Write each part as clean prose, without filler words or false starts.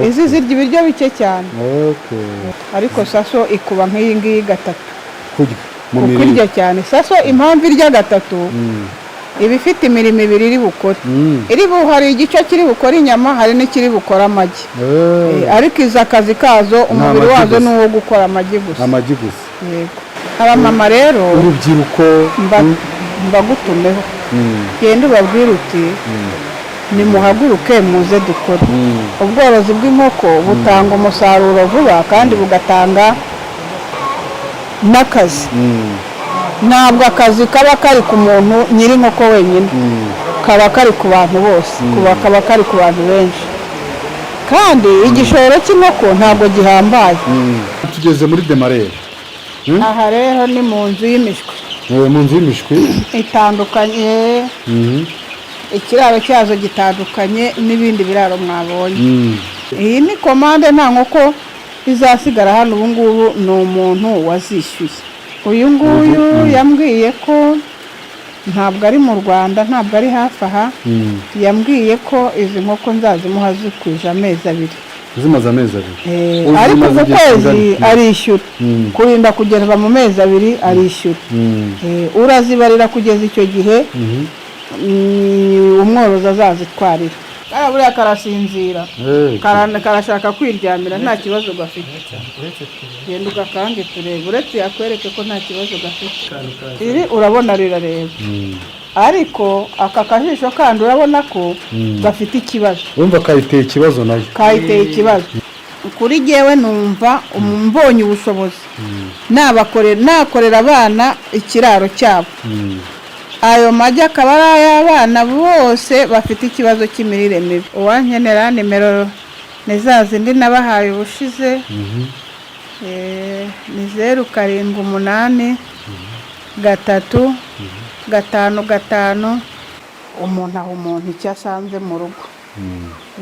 Izi zirya ibiryo bike cyane. Ariko Saso ikuba nk'iyi ngiyi gatatu. Kurya mu Kuko mirire. Irya cyane. Saso impamvu irya gatatu, iba ifite imirimo ibiri iri bukore. Iri bu hari igice kiri bukore inyama, hari n'ikiri bukore amagi. Ariko izi akazi kazo, umubiri Amagi wazo gusa. ni uwo gukora amagi gusa. Amagi gusa. Yego. Abamama rero, urubyiruko. Mbagutumeho, genda ubabwire uti: "Nimuhaguruke muze dukore ubworozi bw'inkoko, butanga umusaruro vuba kandi bugatanga n'akazi." Ntabwo akazi kaba kari ku muntu nyiri inkoko wenyine, kaba kari ku bantu bose, kaba kari ku bantu benshi. Kandi igishoro cy'inkoko ntabwo gihambaye. Tugeze muri demarere. Aha rero ni mu nzu y'imishwi. Mu nzu y'imishwi. Itandukanye, ikiraro cyazo gitandukanye n'ibindi biraro mwabonye. Iyi ni komande, nta nkoko izasigara hano. Ubu ngubu ni umuntu wazishyuye. Uyu nguyu yambwiye ko ntabwo ari mu Rwanda, ntabwo ari hafi aha. Yambwiye ko izi nkoko nzazimuha zikwije amezi 2. Zimaze amezi 2. Ubu Ariko zimaze ku igihe kwezi kingana? arishyura. Kurinda kugeza mu mezi 2 arishyura. Urazibarira kugeza icyo gihe umworozi azazitwarira. Kariya buriya karasinzira. Karashaka kwiryamira, nta kibazo gafite. Genda ugakange turebe, uretse yakwereke ko nta kibazo gafite. Iri urabona rirareba, ariko aka kajisho kandi urabona ko gafite ikibazo. Urumva kayiteye ikibazo nayo. Kayiteye ikibazo. Kuri jyewe numva mbonye ubushobozi nabakorera, nakorera abana ikiraro cyabo, ayo magi akaba ari ay'abana bose bafite ikibazo cy'imirire mibi. Uwankenera, nimero ni za zindi nabahaye ubushize. Ni 078355. Umuntu aha umuntu icyo asanze mu rugo.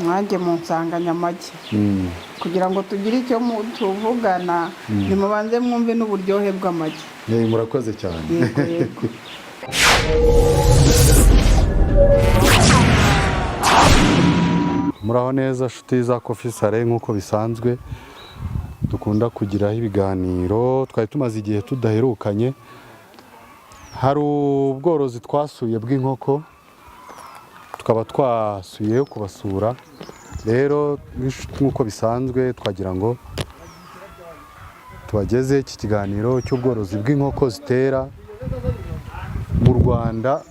Mwanjye mu nsanganyamagi, kugira ngo tugire icyo tuvugana, nimubanze mwumve n'uburyohe bw'amagi. Murakoze cyane. Yego. Muraho neza nshuti za Coffee Sale. Nk'uko bisanzwe dukunda kugiraho ibiganiro, twari tumaze igihe tudaherukanye. Hari ubworozi twasuye bw'inkoko, tukaba twasuyeyo kubasura. Rero nk'uko bisanzwe twagira ngo tubageze iki kiganiro cy'ubworozi bw'inkoko zitera mu Rwanda,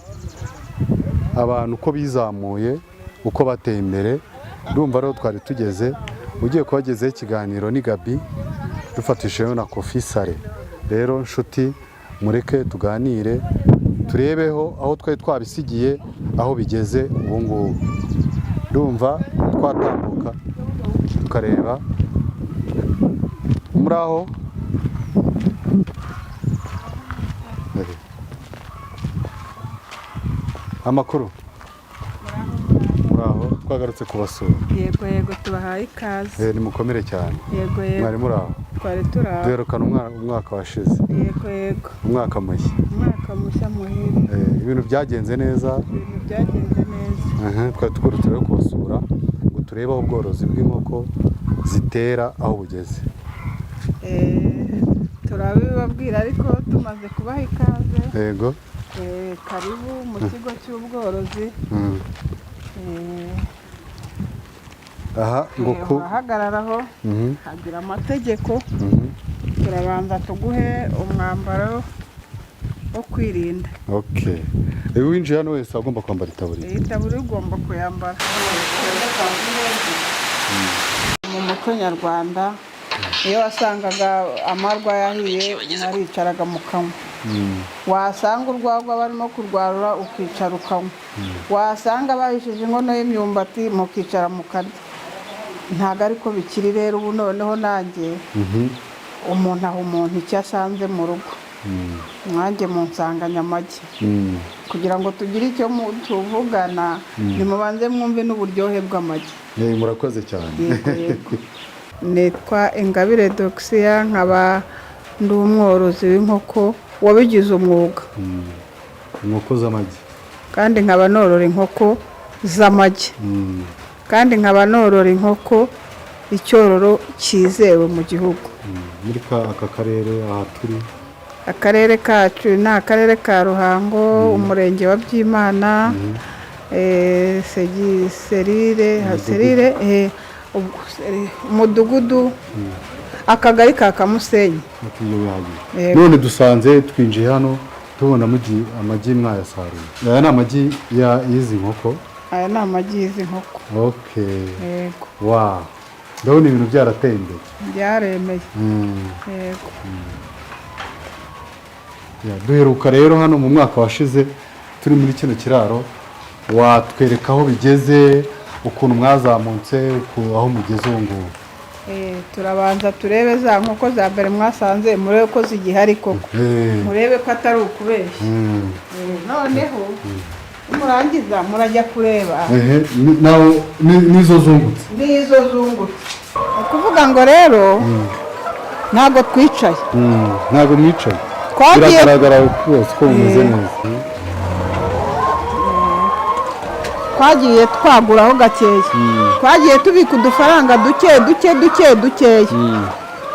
abantu uko bizamuye, uko bateye imbere. Ndumva rero twari tugeze, ugiye kubagezaho ikiganiro ni Gabi, dufatishijeho na Coffee Sale. Rero nshuti, mureke tuganire, turebeho aho twari twabisigiye, aho bigeze ubu ngubu. Ndumva twatambuka tukareba. Muri aho amakuru, muraho, twagarutse kubasura. Yego, tubahaye ikaze. Nimukomere cyane. Yego. Mwari muri aho? Twari turi aho. Duherukana umwaka washize. Yego. Umwaka mushya. Umwaka mushya muhire. Ibintu byagenze neza? Ibintu byagenze neza. Aha, twari tugarutse rero kubasura ngo turebe aho ubworozi bw'inkoko zitera aho bugeze. Turabibabwira ariko tumaze kubaha ikaze. Yego. Karibu mu kigo cy'ubworozi. Aha ngo ku Urahagararaho. Hagira amategeko. Turabanza tuguhe umwambaro wo kwirinda. Okay, winjiye hano wese agomba kwambara itaburiya. Iyi taburiya ugomba kuyambara. Mu muco nyarwanda, iyo wasangaga amarwa yahiye, waricaraga mu kanywa, wasanga urwagwa barimo kurwarura ukicara ukanywa, wasanga bahishije inkono y'imyumbati mukicara mukarya. Ntabwo ariko bikiri rero ubu. Noneho nanjye umuntu aha umuntu icyo asanze mu rugo. Mwanjye mu nsanganyamagi, kugira ngo tugire icyo tuvugana, nimubanze mwumve n'uburyohe bw'amagi. Murakoze cyane. Yego. Nitwa Ingabire Dogisiya, nkaba ndi umworozi w'inkoko wabigize umwuga. Inkoko z'amagi. Kandi nkaba norora inkoko z'amagi, kandi nkaba norora inkoko. Icyororo cyizewe mu gihugu. Muri aka karere aha turi? Akarere kacu ni akarere ka Ruhango, umurenge wa Byimana, serire, serire, umudugudu, akagari ka Kamusenyi. Ati iyo bihagije. Yego. None dusanze twinjiye hano tubona amagi mwayasaruye. Aya ni amagi y'izi nkoko? Aya ni amagi y'izi nkoko. Okay. Yego. Wow, ndabona ibintu byarateye imbere. Byaremeye. Yego. Yeah, duheruka rero hano mu mwaka washize turi muri kino kiraro. Watwereka aho bigeze, ukuntu mwazamutse, aho mugeze ubu ngubu? Turabanza turebe za nkoko za mbere mwasanze, murebe ko zigihari koko, murebe ko atari ukubeshya. Noneho nimurangiza murajya kureba Ehe, naho nizo zungutse. N'izo zungutse. Ni ukuvuga ngo rero ntabwo twicaye. Ntabwo mwicaye. Biragaragara rwose ko mumeze neza. Twagiye twaguraho gakeya, twagiye tubika udufaranga duke duke duke dukeya.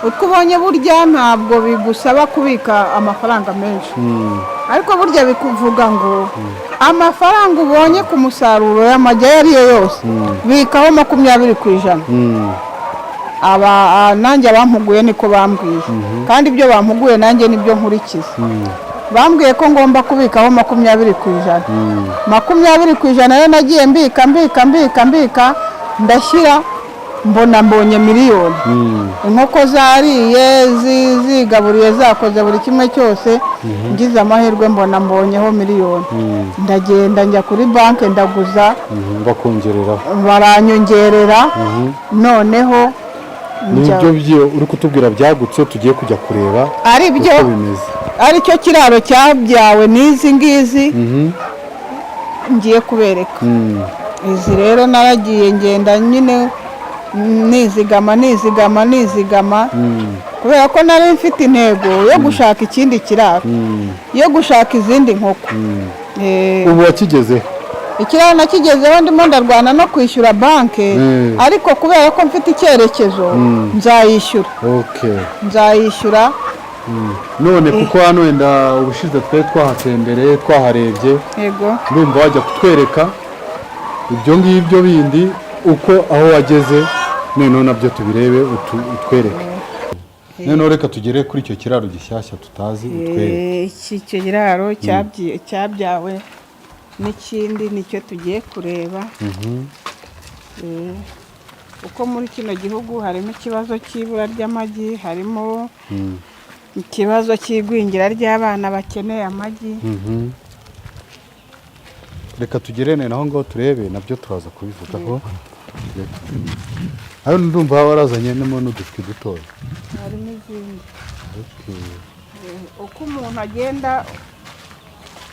Utwo ubonye, burya ntabwo bigusaba kubika amafaranga menshi, ariko burya bikuvuga ngo amafaranga ubonye ku musaruro y'amagi ayo ari yo yose, bikaho 20%. Aba nanjye abampuguye niko bambwiye, kandi ibyo bampuguye nanjye nibyo nkurikiza. Bambwiye ko ngomba kubikaho 20%. 20% rero nagiye mbika, mbika, mbika, mbika, ndashyira, mbona mbonye miliyoni. Inkoko zariye, zigaburiye, zakoze buri kimwe cyose, ngize amahirwe mbona mbonyeho miliyoni. Ndagenda njya kuri banki ndaguza. Bakongereraho. Baranyongerera, noneho njya- Nibyo byo uri kutubwira byagutse tugiye kujya kureba ari byo uko bimeze. Aricyo kiraro cyabyawe n'izi ngizi ngiye kubereka. Izi rero naragiye ngenda nyine nizigama, nizigama, nizigama, kubera ko nari mfite intego yo gushaka ikindi kiraro, yo gushaka izindi nkoko. Ubu wakigezeho? Ikiraro nakigezeho, ndimo ndarwana no kwishyura banki, ariko kubera ko mfite icyerekezo nzayishyura. Nzayishyura. None kuko hano wenda ubushize twari twahatembereye, twaharebye, Yego. ndumva wajya kutwereka ibyo ngibyo bindi, uko aho wageze, noneho nabyo tubirebe, utwereke. Noneho reka tugere kuri icyo kiraro gishyashya tutazi, utwereke. Iki kiraro cyabyawe n'ikindi nicyo tugiye kureba. Uko muri kino gihugu harimo ikibazo cy'ibura ry'amagi, harimo ikibazo cy'igwingira ry'abana bakeneye amagi. Reka tugerene naho ngaho turebe, nabyo turaza kubivugaho. Hano ndumva warazanyemo n'udushwi dutoya. Harimo izindi. Uko umuntu agenda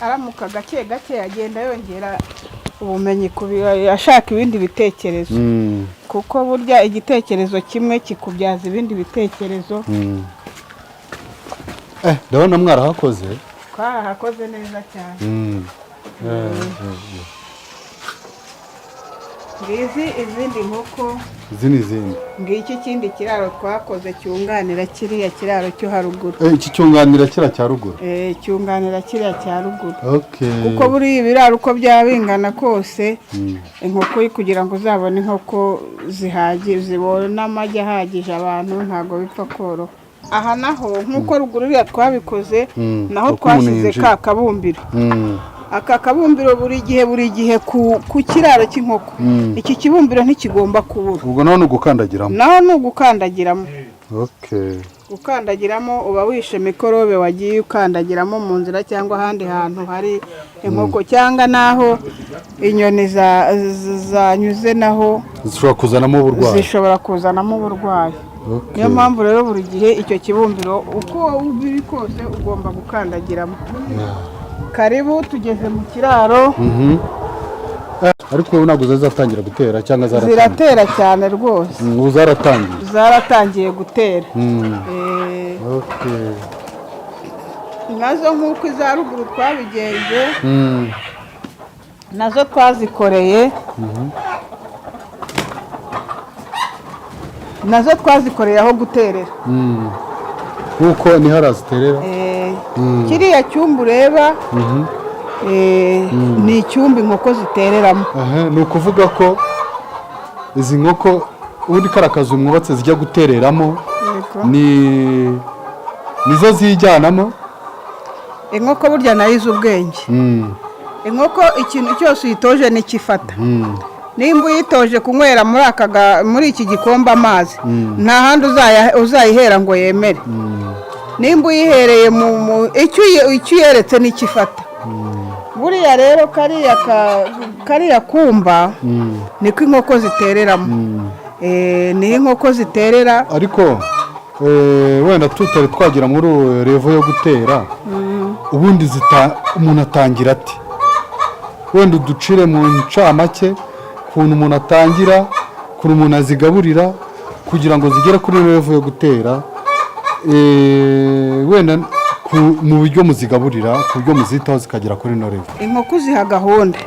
aramuka gake gake, agenda yongera ubumenyi ashaka ibindi bitekerezo, kuko burya igitekerezo kimwe kikubyaza ibindi bitekerezo. Ndabona mwarahakoze. Twarahakoze neza cyane. Ngizi izindi nkoko. Izi ni izindi. Ngiki ikindi kiraro twakoze cyunganira kiriya kiraro cyo haruguru. Iki cyunganira kiriya cya ruguru? Cyunganira kiriya cya ruguru. Kuko buriya ibiraro uko byaba bingana kose, inkoko kugira ngo uzabone inkoko zihagije, zibone amagi ahagije abantu, ntabwo bipfa koroha. Aha naho nk'uko ruguru uriya twabikoze, naho Uko umuntu twashyize yinjira. ka kabumbiro. Aka kabumbiro buri gihe, buri gihe ku kiraro cy'inkoko, iki kibumbiro ntikigomba kubura. Ubwo naho ni ugukandagiramo? Naho ni ugukandagiramo. Gukandagiramo uba wishe mikorobe wagiye ukandagiramo mu nzira cyangwa ahandi hantu hari inkoko, cyangwa n'aho inyoni zanyuze naho. Zishobora kuzanamo uburwayi. Zishobora kuzanamo uburwayi. Niyo mpamvu rero buri gihe icyo kibumbiro uko biri kose ugomba gukandagiramo. Karibu, tugeze mu kiraro. Ariko ubu ntabwo zazatangira gutera cyangwa zaratangiye? Ziratera cyane rwose. Ubu zaratangiye? Zaratangiye gutera. Nazo nk'uko iza ruguru twabigenje, nazo twazikoreye. Nazo twazikoreye aho guterera. Nk'uko niho araziterera. Kiriya cyumba ureba ni icyumba inkoko zitereramo. Aha, ni ukuvuga ko izi nkoko ubundi kariya kazu mwubatse zijya gutereramo, ni nizo zijyanamo? Inkoko burya nayo izi ubwenge. Inkoko ikintu cyose uyitoje nikifata. Nimba uyitoje kunywera muri iki gikombe amazi, nta handi uzayihera ngo yemere. Nimba uyihereye mu icyo uyeretse nikifata. Buriya rero kariya kumba niko inkoko zitereramo. Niho inkoko ziterera. Ariko wenda tutari twagera muri level yo gutera, ubundi umuntu atangira ati wenda uducire mu ncamake ukuntu umuntu atangira, ukuntu umuntu azigaburira kugira ngo zigere kuri level yo gutera, wenda mu buryo muzigaburira, ku buryo muzitaho zikagera kuri ino level. Inkoko uziha gahunda.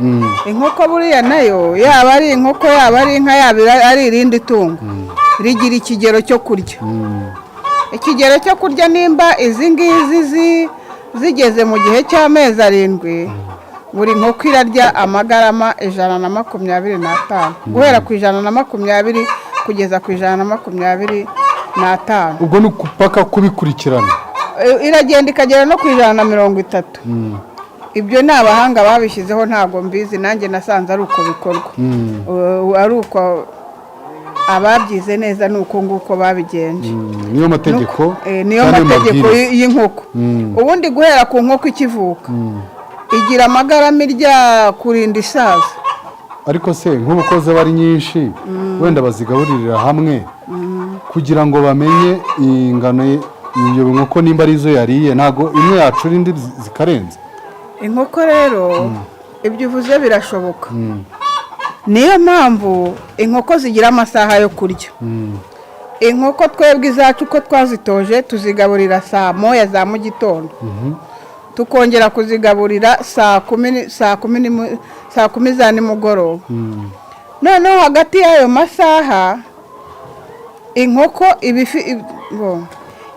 Inkoko buriya nayo, yaba ari inkoko, yaba ari inka, yaba ari irindi tungo, rigira ikigero cyo kurya. Ikigero cyo kurya, nimba izi ngizi zigeze mu gihe cy'amezi 7, buri nkoko irarya amagarama 125, guhera ku 120 kugeza ku 125. Ubwo ni ukupaka kubikurikirana. Iragenda ikagera no ku 130. Ibyo ni abahanga babishyizeho, ntabwo mbizi nanjye, nasanze ari uko bikorwa. Ari uko ababyize neza, ni uko nguko babigenje. Niyo mategeko. Niyo cyangwa mategeko mabwiriza. y'inkoko. Ubundi guhera ku nkoko ikivuka igira amagarama irya kurinda isaza. Ariko se nk'ubu ko ziba ari nyinshi, wenda bazigaburirira hamwe kugira ngo bamenye ingano iyo nkoko nimba ari izo yariye, ntabwo imwe yacura indi zikarenza? Inkoko rero, ibyo uvuze birashoboka. Niyo mpamvu inkoko zigira amasaha yo kurya. Inkoko twebwe izacu uko twazitoje, tuzigaburira saa 1 za mu gitondo, tukongera kuzigaburira saa 10 za nimugoroba. Noneho hagati y'ayo masaha inkoko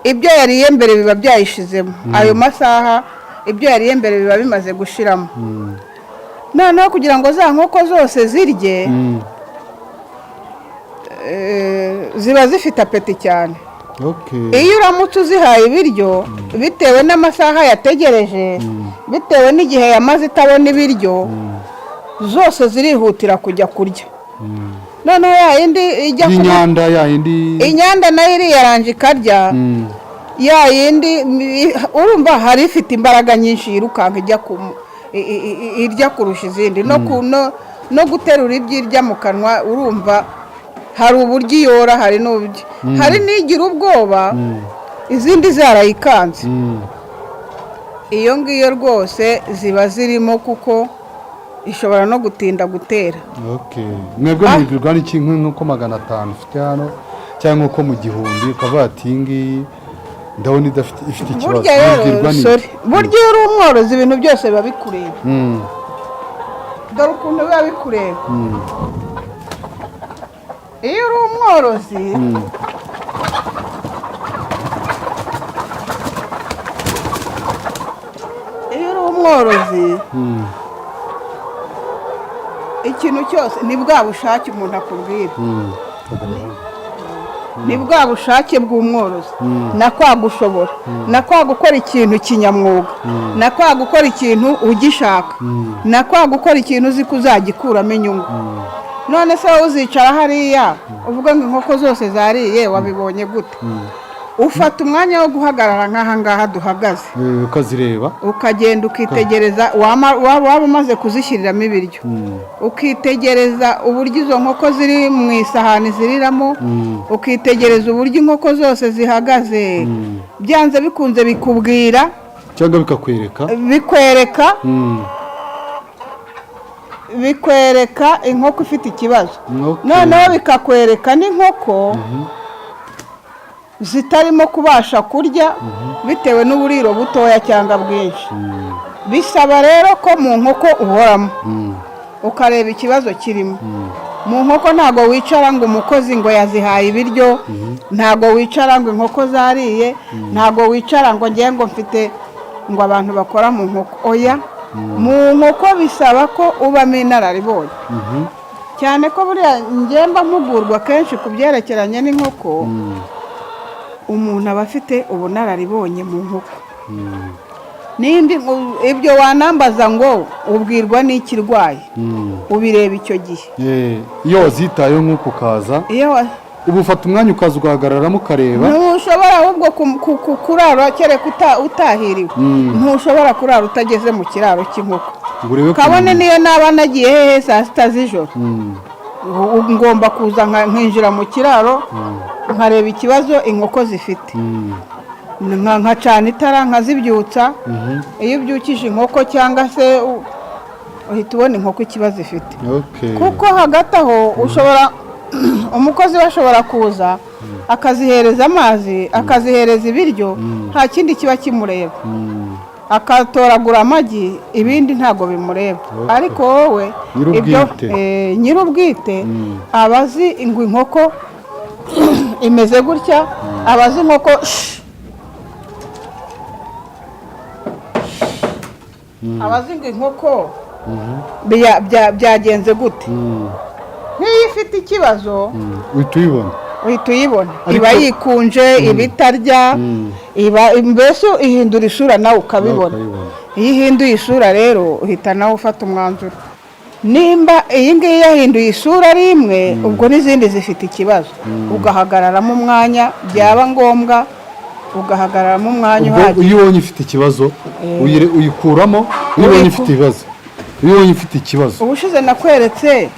ibyo yariye mbere biba byayishizemo. Ayo masaha ibyo yariye mbere biba bimaze gushiramo. Noneho kugira ngo za nkoko zose zirye, ziba zifite appétit cyane. Iyo uramutse uzihaye ibiryo, bitewe n'amasaha yategereje, bitewe n'igihe yamaze itabona ibiryo, zose zirihutira kujya kurya. Noneho ya yindi ijya kuba y'inyanda ya yindi. Inyanda nayo iriyaranje ikarya. Ya yindi urumva hari ifite imbaraga nyinshi, yirukanka ijya ku irya kurusha izindi, no guterura ibyo irya mu kanwa. Urumva hari uburyo iyora, hari n'uburyo, hari n'igira ubwoba izindi zarayikanze. Iyo ngiyo rwose ziba zirimo, kuko ishobora no gutinda gutera. Okay. Mwebwe mubwirwa n'iki nk'inkoko 500 ufite hano cyangwa inkoko mu 1000, ukavuga ati iyi ngiyi ndabona idafite, ifite ikibazo? Burya rero Mubwirwa n'iki? Sorry, burya iyo uri umworozi ibintu byose biba bikureba. Dore ukuntu biba bikureba. Iyo uri umworozi, iyo uri umworozi, ikintu cyose ni bwa bushake umuntu akubwira, ni bwa bushake bw'umworozi, na kwa gushobora, na kwa gukora ikintu kinyamwuga, na kwa gukora ikintu ugishaka, na kwa gukora ikintu uzi ko uzagikuramo inyungu. None se wowe uzicara hariya uvuga ngo inkoko zose zariye, wabibonye gute? Ufata umwanya wo guhagarara nk'aha ngaha duhagaze, Ukazireba. Ukagenda ukitegereza, waba umaze kuzishyiriramo ibiryo, ukitegereza uburyo izo nkoko ziri mu isahani ziriramo, ukitegereza uburyo inkoko zose zihagaze. Byanze bikunze bikubwira cyangwa bikakwereka. Bikwereka, bikwereka inkoko ifite ikibazo. Noneho bikakwereka n'inkoko zitarimo kubasha kurya bitewe n'uburiro butoya cyangwa bwinshi. Bisaba rero ko mu nkoko uhoramo, ukareba ikibazo kirimo. Mu nkoko ntabwo wicara ngo umukozi ngo yazihaye ibiryo, ntabwo wicara ngo inkoko zariye, ntabwo wicara ngo ngiye ngo mfite ngo abantu bakora mu nkoko. Oya, mu nkoko bisaba ko ubamo inararibonye, cyane ko buriya ngenda mpugurwa kenshi ku byerekeranye n'inkoko. Umuntu aba afite ubunararibonye mu nkoko. Nimba ibyo wanambaza ngo ubwirwa n'ikirwaye, ubireba icyo gihe. Iyo wazitayeho nk'uko ukaza, iyo uba ufata umwanya ukaza ugahagararamo ukareba. Ntushobora ahubwo kurara kereka utahiriwe. Ntushobora kurara utageze mu kiraro cy'inkoko ngo urebe kabone niyo naba nagiye hehe saa 6 z'ijoro, ngomba kuza nkinjira mu kiraro nkareba ikibazo inkoko zifite, nkacana itara nkazibyutsa. Iyo ubyukije inkoko cyangwa se uhita ubona inkoko ikibazo ifite, kuko hagati aho ushobora umukozi we ashobora kuza akazihereza amazi, akazihereza ibiryo, nta kindi kiba kimureba, akatoragura amagi, ibindi ntabwo bimureba. Ariko wowe ibyo Nyir'ubwite. Nyir'ubwite aba azi ngo inkoko imeze gutya, aba azi inkoko shh. Aba azi ngo inkoko byagenze gute. Nk'iyo ifite ikibazo, uhita uyibona. Uhita uyibona. Iba yikunje, iba itarya, iba mbese ihindura isura nawe ukabibona. Ukabibona. Iyo ihinduye isura rero uhita nawe ufata umwanzuro. Nimba iyi ngiyi yahinduye isura ari imwe, ubwo n'izindi zifite ikibazo, ugahagararamo umwanya, byaba ngombwa ugahagararamo umwanya Ubwo uhagije. iyo ubonye ifite ikibazo uyikuramo. Iyo ubonye ifite ibibazo, iyo ubonye ifite ikibazo. Ubushize nakweretse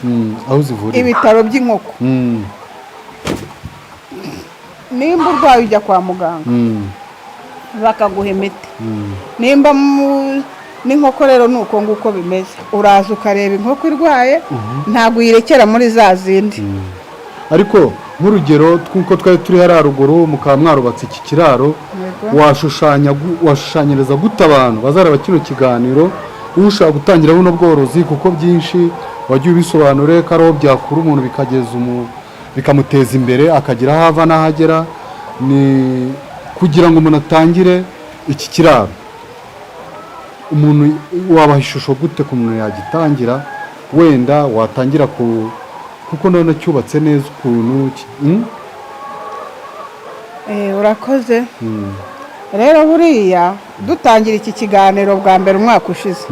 Aho zivurira. ibitaro by'inkoko. Nimba urwaye ujya kwa muganga, bakaguha imiti. Nimba n'inkoko rero ni uko nguko bimeze. Uraza ukareba inkoko irwaye, ntabwo uyirekera muri za zindi. Ariko nk'urugero tw'uko twari turi hariya ruguru mukaba mwarubatse iki kiraro, washushanyiriza gute abantu bazareba kino kiganiro, ushaka gutangira buno bworozi? Kuko byinshi wagiye ubisobanure ko ari aho byakura umuntu bikageza bikamuteza imbere, akagira aho ava n'aho agera. Ni kugira ngo umuntu atangire iki kiraro, umuntu wabaha ishusho gute ku muntu yagitangira? Wenda watangira ku kuko none cyubatse neza ukuntu Urakoze. Rero buriya dutangira iki kiganiro bwa mbere umwaka ushize,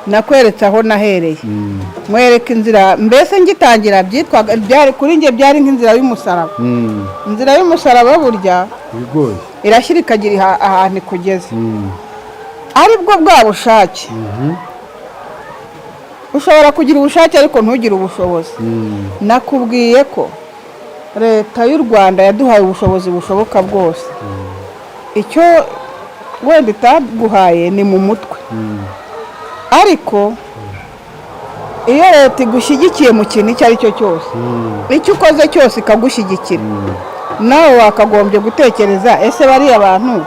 nakweretse aho nahereye, mwereka inzira. Mbese ngitangira byitwaga byari kuri njye byari nk'inzira y'umusaraba. Inzira y'umusaraba burya ibigoye irashyira ikagira ahantu ikugeza, aribwo bwa bushake. Ushobora kugira ubushake ariko ntugire ubushobozi. Nakubwiye ko Leta y'u Rwanda yaduhaye ubushobozi bushoboka bwose. Icyo wenda itaguhaye ni mu mutwe, ariko iyo leta igushyigikiye mu kintu icyo ari cyo cyose, icyo ukoze cyose ikagushyigikira, nawe wakagombye gutekereza: ese bariya bantu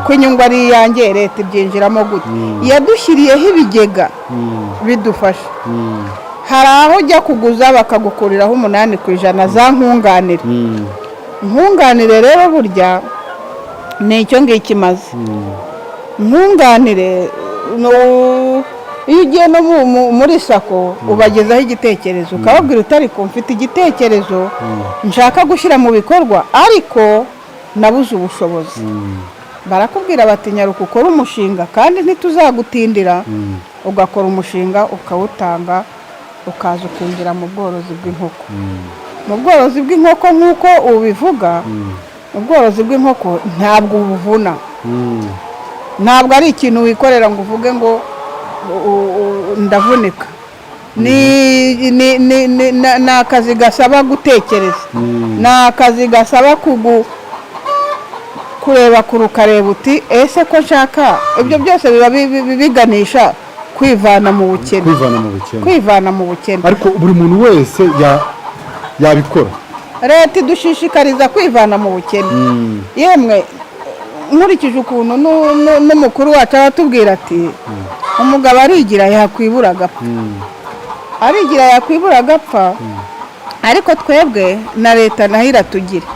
ko inyungu ari iyanjye, leta ibyinjiramo gute? Yadushyiriyeho ibigega bidufasha. Hari aho ujya kuguza bakagukuriraho 8% za nkunganire. Nkunganire rero burya ni icyo ngicyo imaze. Nkunganire iyo ugiye no muri SACCO ubagezaho igitekerezo, ukababwira uti: "Ariko mfite igitekerezo nshaka gushyira mu bikorwa ariko nabuze ubushobozi." Barakubwira bati: "Nyaruka ukore umushinga kandi ntituzagutindira." Ugakora umushinga ukawutanga, ukaza ukinjira mu bworozi bw'inkoko. Mu bworozi bw'inkoko nk'uko ubivuga, ubworozi bw'inkoko ntabwo buvuna. Ntabwo ari ikintu wikorera ngo uvuge ngo ndavunika. Ni akazi gasaba gutekereza, ni akazi gasaba kureba kure, ukareba uti: "Ese ko nshaka?" Ibyo byose biba biganisha kwivana mu bukene. Kwivana mu bukene. Kwivana mu bukene. Ariko buri muntu wese yabikora? Leta idushishikariza kwivana mu bukene. Yemwe nkurikije ukuntu n'umukuru wacu aba atubwira ati: "Umugabo arigira yakwibura agapfa, arigira yakwibura agapfa." Ariko twebwe na leta nayo iratugira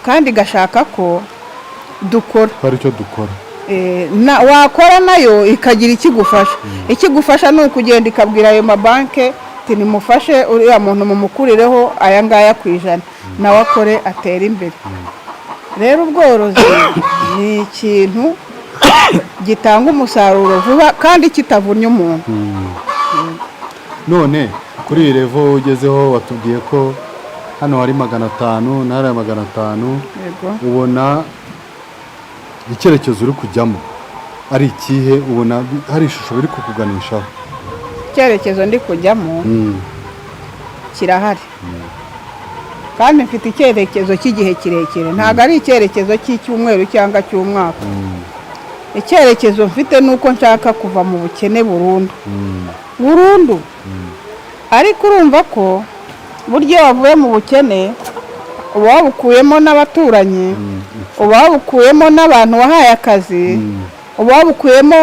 kandi igashaka ko dukora. Ko ari cyo dukora. Wakora nayo ikagira ikigufasha. Ikigufasha ni ukugenda ikabwira ayo mabanke ati nimufashe uriya muntu, mumukurireho aya ngaya ku ijana, nawe akore atere imbere. Rero ubworozi ni ikintu gitanga umusaruro vuba kandi kitavunnye umuntu. None kuri iyi level ugezeho, watubwiye ko hano hari 500 n'ahari 500. Yego. Ubona icyerekezo uri kujyamo ari ikihe? Ubona hari ishusho biri kukuganishaho? Icyerekezo ndi kujyamo kirahari, kandi mfite icyerekezo cy'igihe kirekire, ntabwo ari icyerekezo cy'icyumweru cyangwa cy'umwaka. Icyerekezo mfite ni uko nshaka kuva mu bukene burundu burundu. Ariko urumva ko burya iyo wavuye mu bukene, uba wabukuyemo n'abaturanyi, uba wabukuyemo n'abantu wahaye akazi, uba wabukuyemo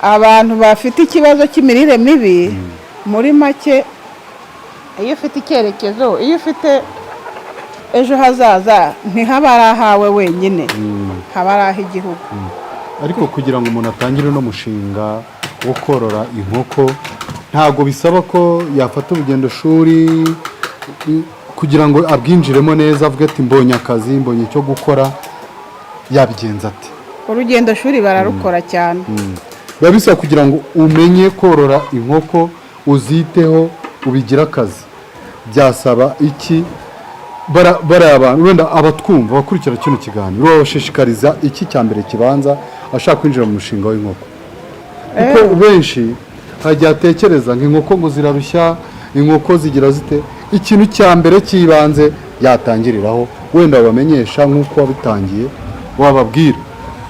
abantu bafite ikibazo cy'imirire mibi. Muri make, iyo ufite icyerekezo, iyo ufite ejo hazaza, ntihaba ari ahawe wenyine, haba ari ah'igihugu. Ariko kugira ngo umuntu atangire uno mushinga wo korora inkoko, ntabwo bisaba ko yafata urugendo shuri kugira ngo abwinjiremo neza, avuge ati mbonye akazi, mbonye icyo gukora. Yabigenza ate? Urugendo shuri bararukora cyane. Biba bisaba kugira ngo umenye korora inkoko, uziteho, ubigire akazi, byasaba iki? Bariya abantu wenda abatwumva, abakurikira kino kiganiro, babashishikariza iki cya mbere kibanza ashaka kwinjira mu mushinga w'inkoko? Kuko benshi hari igihe atekereza ngo inkoko ngo zirarushya, inkoko zigira zite. Ikintu cya mbere cy'ibanze yatangiriraho, wenda babamenyesha nk'uko wabitangiye, wababwira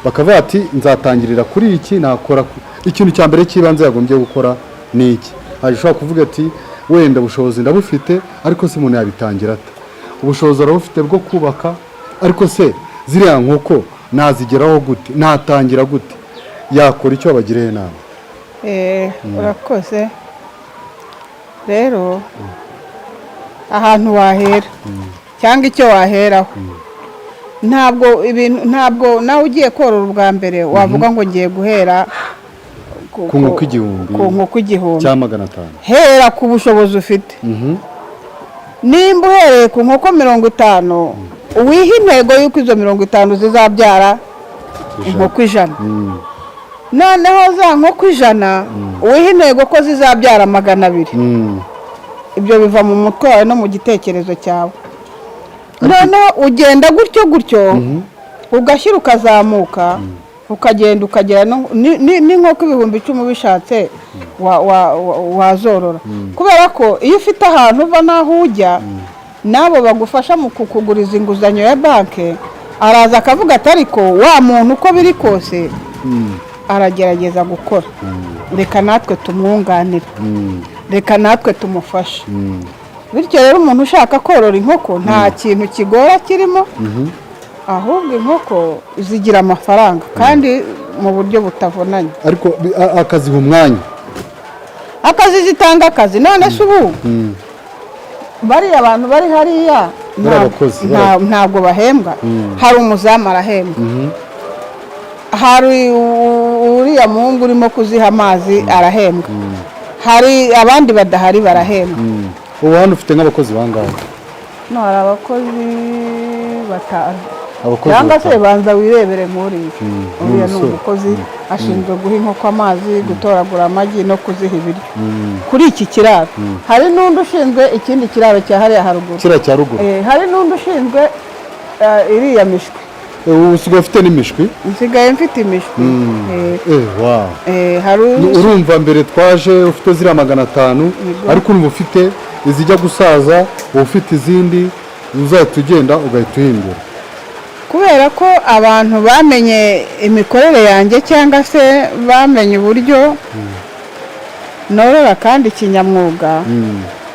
bakavuga ati nzatangirira kuri iki, nakora ikintu cya mbere cy'ibanze yagombye gukora ni iki. Hari ushobora kuvuga ati wenda ubushobozi ndabufite, ariko se umuntu yabitangira ate? Ubushobozi arabufite bwo kubaka, ariko se ziriya nkoko nazigeraho gute? Natangira gute? Yakora icyo? Babagiriye inama? Urakoze. Rero ahantu wahera cyangwa icyo waheraho, ntabwo ibintu, ntabwo nawe ugiye korora ubwa mbere wavuga ngo ngiye guhera ku nkoko 1000. Ku nkoko 1000 cyangwa 500. Hera ku bushobozi ufite. Nimba uhereye ku nkoko 50, wiha intego y'uko izo 50 zizabyara inkoko 100. Noneho za nkoko 100, wiha intego ko zizabyara 200. Ibyo biva mu mutwe wawe no mu gitekerezo cyawe. Noneho ugenda gutyo gutyo, ugashyira, ukazamuka, ukagenda ukagera n'inkoko 10,000 ubishatse wazorora, kubera ko iyo ufite ahantu uva n'aho ujya, n'abo bagufasha mu kukuguriza inguzanyo ya banki, araza akavuga ati ariko wa muntu uko biri kose aragerageza gukora, reka natwe tumwunganire, reka natwe tumufashe. Bityo rero umuntu ushaka korora inkoko, nta kintu kigora kirimo, ahubwo inkoko zigira amafaranga kandi mu buryo butavunanye. Ariko akaziha umwanya. Akazi, zitanga akazi. None se ubu bariya abantu bari hariya Bari abakozi, ntabwo bahembwa? Hari umuzamu arahembwa, hari uriya muhungu urimo kuziha amazi arahembwa, hari abandi badahari barahembwa. Ubu hano ufite nk'abakozi bangahe? No hari abakozi batanu. Abakozi Cyangwa se batanu. banza wirebere nk'uriya. Uriya ni Umusore. umukozi, ashinzwe guha inkoko amazi, gutoragura amagi no kuziha ibiryo kuri iki kiraro. Hari n'undi ushinzwe ikindi kiraro cya hariya haruguru. Kiriya cya ruguru. Hari n'undi ushinzwe iriya mishwi. Ubu usigaye ufite n'imishwi? Nsigaye mfite imishwi. Wow. Hari Urumva mbere twaje ufite ziriya 500, ariko urumva ufite izijya gusaza, uba ufite izindi uzahita ugenda ugahita uhindura. Kubera ko abantu bamenye imikorere yanjye cyangwa se bamenye uburyo norora kandi kinyamwuga,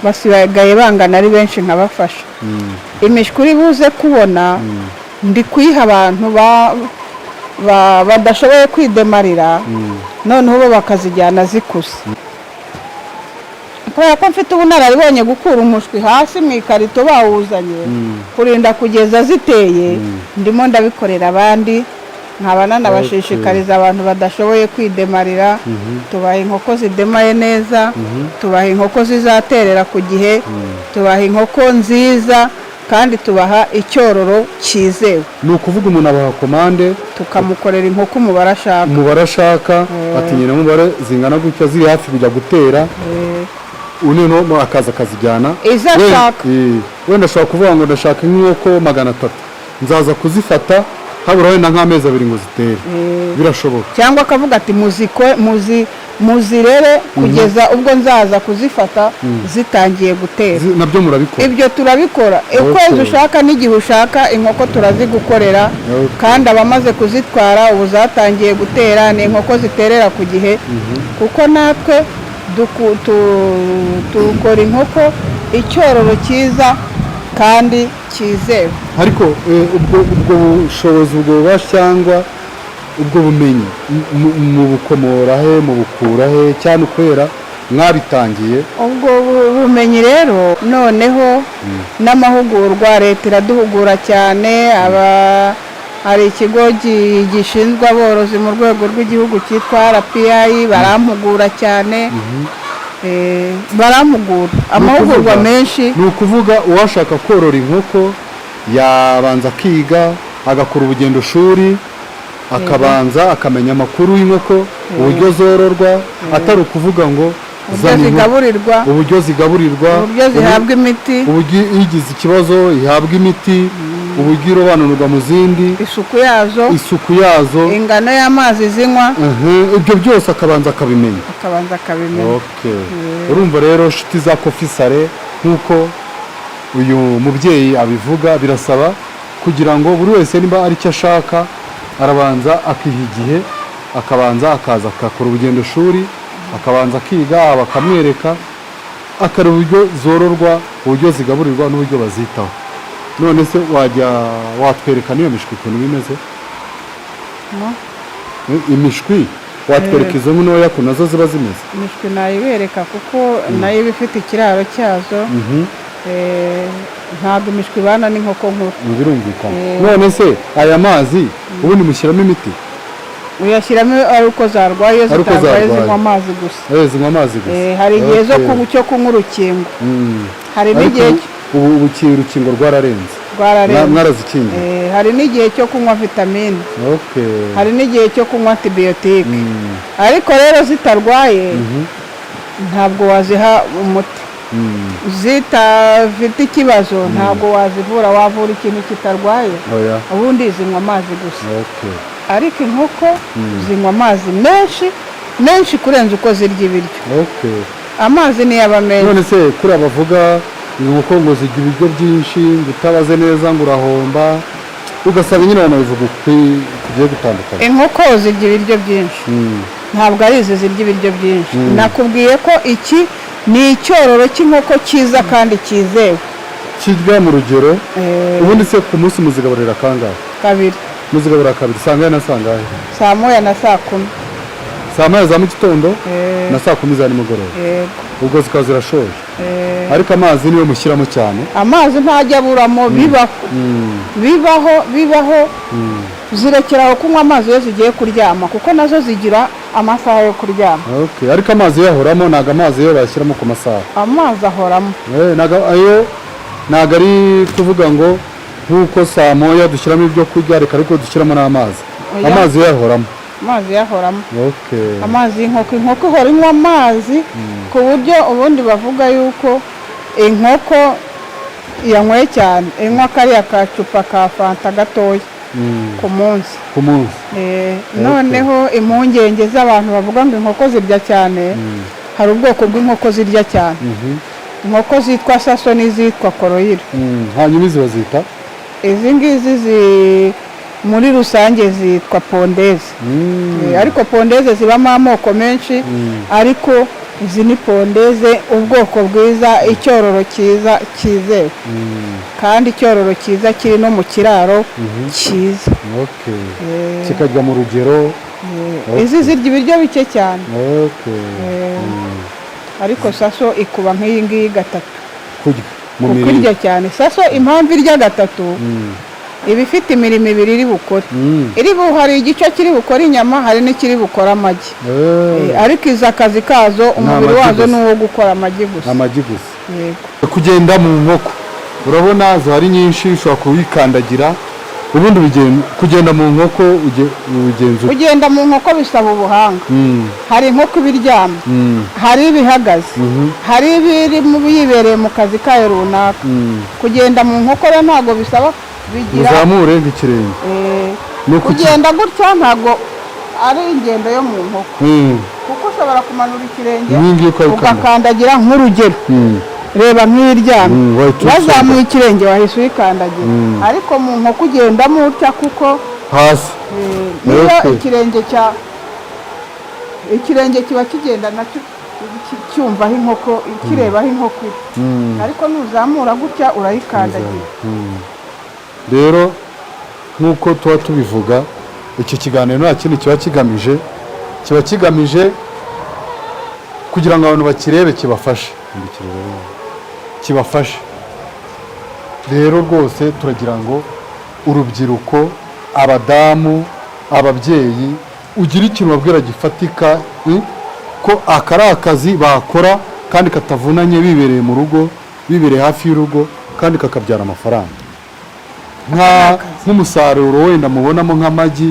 basigaye bangana ari benshi nkabafasha. Imishwi uri buze kubona, ndi kuyiha abantu badashoboye kwidemarira, noneho bo bakazijyana zikuze. Kubera ko mfite ubunararibonye gukura umushwi hasi mu ikarito bawuzanye, kurinda kugeza ziteye, ndimo ndabikorera abandi, nkaba nanabashishikariza abantu badashoboye kwidemarira. Tubaha inkoko zidemaye neza, tubaha inkoko zizaterera ku gihe, tubaha inkoko nziza, kandi tubaha icyororo cyizewe. Ni ukuvuga umuntu abaha komande, tukamukorera inkoko umubare ashaka. Umubare ashaka, ati nyina umubare zingana gutya ziri hafi kujya gutera, noneho akaza akazijyana. Izo ashaka. Wenda ashobora kuvuga ngo ndashaka inkoko 300, nzaza kuzifata habura wenda nk'amezi 2 ngo zitere, birashoboka. Cyangwa akavuga ati muzirere kugeza ubwo nzaza kuzifata zitangiye gutera. Nabyo murabikora? Ibyo turabikora. Ukwezi ushaka n'igihe ushaka inkoko turazigukorera, kandi abamaze kuzitwara ubu zatangiye gutera, ni inkoko ziterera ku gihe, kuko natwe dukora inkoko icyororo cyiza kandi cyizewe. Ariko ubwo bushobozi, ubwo bubasha cyangwa ubwo bumenyi mu bukomora he, mu bukura he, cyane ukwera mwabitangiye? Ubwo bumenyi rero noneho n'amahugurwa, leta iraduhugura cyane. Hari ikigo gishinzwe aborozi mu rwego rw'igihugu cyitwa RPI, barampugura cyane. Barampugura amahugurwa menshi. Ni ukuvuga uwashaka korora inkoko yabanza akiga, agakora urugendo shuri, akabanza akamenya amakuru y'inkoko, uburyo zororwa, atari ukuvuga ngo uburyo zigaburirwa, uburyo zigaburirwa, uburyo zihabwa imiti, uburyo igize ikibazo ihabwa imiti, uburyo irobanurwa mu zindi, isuku yazo, isuku yazo, ingano y'amazi zinywa, ibyo byose akabanza akabimenya. Akabanza akabimenya. Urumva rero nshuti za Coffee Salé, nk'uko uyu mubyeyi abivuga, birasaba kugira ngo buri wese niba ari cyo ashaka arabanza akiha igihe, akabanza akaza agakora urugendo shuri, akabanza akiga, bakamwereka, akareba uburyo zororwa, uburyo zigaburirwa n'uburyo bazitaho. None se wajya watwereka n'iyo mishwi ukuntu bimeze? Imishwi watwereka izo ntoya ukuntu nazo ziba zimeze? Imishwi nayibereka kuko nayo iba ifite ikiraro cyazo. Ntabwo imishwi ibana n'inkoko nkuru. Birumvikana. None se aya mazi ubundi mushyiramo imiti? Uyashyiramo ari uko zarwaye, iyo zitarwaye zinywa amazi gusa. Zinywa amazi gusa. Hari igihe cyo kunywa urukingo, hari n'igihe ubu urukingo rwararenze, mwarazikingiye. Hari n'igihe cyo kunywa vitamine, hari n'igihe cyo kunywa antibiyotike. Ariko rero zitarwaye ntabwo waziha umuti, zitafite ikibazo ntabwo wazivura. Wavura ikintu kitarwaye? Ubundi zinywa amazi gusa. Ariko inkoko zinywa amazi menshi menshi kurenza uko zirya ibiryo. Amazi niyo aba menshi. None se kuri abavuga inkoko ngo zirya ibiryo byinshi, ngo utabaze neza ngo urahomba, ugasanga nyine abantu babivuga kugiye gutandukanye. Inkoko zirya ibiryo byinshi, ntabwo ari izi zirya ibiryo byinshi. Nakubwiye ko iki ni icyororo cy'inkoko cyiza kandi cyizewe, kirya mu rugero. Ubundi se ku munsi muzigaburira kangahe? Kabiri. Muzigaburira kabiri, saa ngahe na saa ngahe? Saa 1 na saa 10. Saa 1 za mu gitondo na saa 10 za nimugoroba. Ubwo zikaba zirashoje. Ariko amazi niyo mushyiramo cyane? Amazi ntajya aburamo, bibaho bibaho bibaho. Zirekeraho kunywa amazi iyo zigiye kuryama, kuko nazo zigira amasaha yo kuryama. Ariko amazi yo ahoramo, ntabwo amazi yo bayashyiramo ku masaha. Amazi ahoramo. Ayo ntabwo ari kuvuga ngo nk'uko saa 1 dushyiramo ibyo kurya, reka ariko dushyiramo n'amazi. Amazi yo ahoramo. Amazi yahoramo. Amazi y'inkoko, inkoko ihora inywa amazi ku buryo ubundi bavuga yuko inkoko yanyweye cyane inywa kariya kacupa ka fanta gatoya ku munsi. Ku munsi. Noneho impungenge z'abantu bavuga ngo inkoko zirya cyane, hari ubwoko bw'inkoko zirya cyane. Inkoko zitwa saso n'izitwa koroyira. Hanyuma izi bazita? Izi ngizi muri rusange zitwa pondeze. Ariko pondeze zibamo amoko menshi, ariko izi ni pondeze, ubwoko bwiza, icyororo cyiza cyizewe, kandi icyororo cyiza kiri no mu kiraro cyiza. Kikajya mu rugero. Izi zirya ibiryo bike cyane. Ariko saso ikuba nk'iyi ngiyi gatatu. Kurya mu Kuko mirire. irya cyane. Saso impamvu irya gatatu, iba ifite imirimo ibiri iri bukore. Hari igice kiri bukore inyama, hari n'ikiri bukore amagi. Ariko izi akazi kazo, umubiri Amagi wazo gusa. ni uwo gukora amagi gusa. Amagi gusa. Yego. Kugenda mu nkoko, urabona zihari nyinshi, ushobora kuyikandagira. Ubundi kugenda mu nkoko ubigenza ute? Kugenda mu nkoko bisaba ubuhanga. Hari inkoko iba iryamye, hari ibihagaze, hari ibiri yibereye mu kazi kayo runaka. Kugenda mu nkoko rero ntabwo bisaba bigira Uzamure nk'ikirenge. Ni Kugenda gutya ntabwo ari ingendo yo mu nkoko, kuko ushobora kumanura ikirenge Iyi ngiyi ukayikanda. ugakandagira, nk'urugero reba nk'iryamye, Wahita uyisonga. wazamuye ikirenge wahise uyikandagira. Ariko mu nkoko ugendamo utya kuko Hasi. Niyo ikirenge kiba kigenda nacyo cyumva aho inkoko, kireba aho inkoko iri, ariko nuzamura gutya urayikandagira. Rero nk'uko tuba tubivuga, iki kiganiro nta kindi kiba kigamije, kiba kigamije kugira ngo abantu bakirebe, kibafashe, kibafashe. Rero rwose turagira ngo urubyiruko, abadamu, ababyeyi, ugire ikintu babwira gifatika, ko aka ari akazi bakora kandi katavunanye, bibereye mu rugo, bibereye hafi y'urugo, kandi kakabyara amafaranga, nk'umusaruro wenda mubonamo nk'amagi,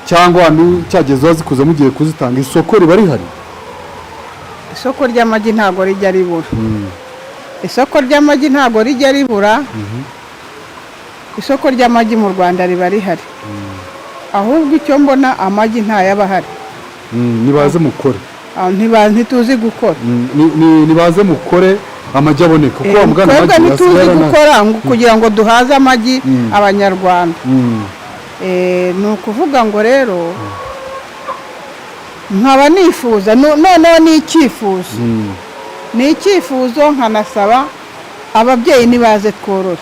cyangwa ahantu cyageze wazikuze mugiye kuzitanga, isoko riba rihari? Isoko ry'amagi ntabwo rijya ribura. Isoko ry'amagi ntabwo rijya ribura. Isoko ry'amagi mu Rwanda riba rihari. Ahubwo icyo mbona, amagi ntayaba ahari. Nibaze mukore. Ntituzi gukora. Nibaze mukore, amagi aboneka, kuko wa mugana Twebwe amagi ntituzi asigarana. gukora ngo kugira ngo duhaze amagi Abanyarwanda. Ni ukuvuga ngo rero nkaba nifuza, noneho ni icyifuzo, ni icyifuzo, nkanasaba ababyeyi nibaze tworore,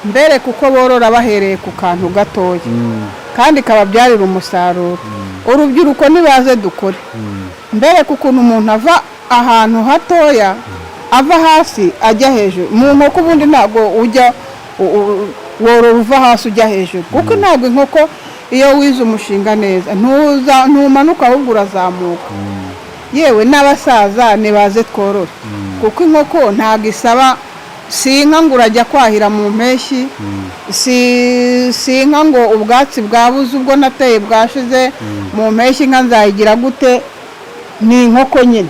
mbere kuko borora bahereye ku kantu gatoya kandi kababyarira umusaruro. Urubyiruko nibaze dukore, mbere ukuntu umuntu ava ahantu hatoya, ava hasi ajya hejuru. Mu nkoko ubundi ntabwo ujya worora uva hasi ujya hejuru, kuko ntabwo inkoko, iyo wize umushinga neza, ntumanuka, ahubwo urazamuka. Yewe n'abasaza nibaze tworore, kuko inkoko ntabwo isaba, si inka ngo urajya kwahira mu mpeshyi, si inka ngo ubwatsi bwabuze, ubwo nateye bwashize, mu mpeshyi inka nzayigira gute? Ni inkoko nyine.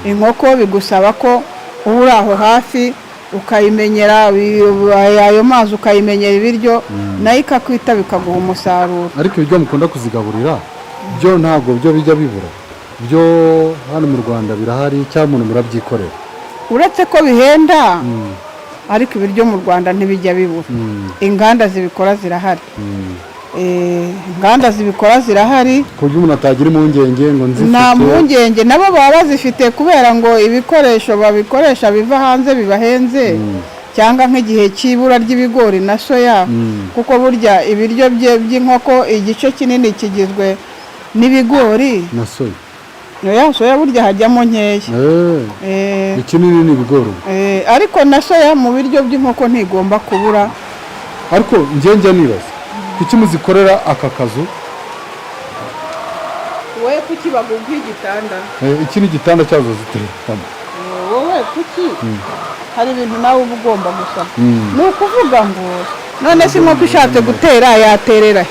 Inkoko bigusaba ko uba uri aho hafi, ukayimenyera ayo mazi, ukayimenyera ibiryo, nayo ikakwita, bikaguha umusaruro. Ariko ibiryo mukunda kuzigaburira byo ntabwo byo bijya bibura? Byo hano mu Rwanda birahari cyangwa umuntu murabyikorera? Uretse ko bihenda, ariko ibiryo mu Rwanda ntibijya bibura. Inganda zibikora zirahari. Inganda zibikora zirahari. Ku buryo umuntu atagira impungenge ngo nzifite? Nta mpungenge, nabo baba bazifite, kubera ngo ibikoresho babikoresha biva hanze bibahenze, cyangwa nk'igihe cy'ibura ry'ibigori na soya, kuko burya ibiryo by'inkoko igice kinini kigizwe n'ibigori Na soya. Ya soya burya hajyamo nkeya. Ikinini ni ibigori ubu. Ariko na soya mu biryo by'inkoko ntigomba kubura. Ariko njye njya nibaza kuki muzikorera aka kazu? Wowe kuki baguha igitanda? Iki ni igitanda cyazo ziterekamo. Wowe kuki hari ibintu nawe uba ugomba gusaba? Ni ukuvuga ngo none se inkoko ishatse gutera yaterera he?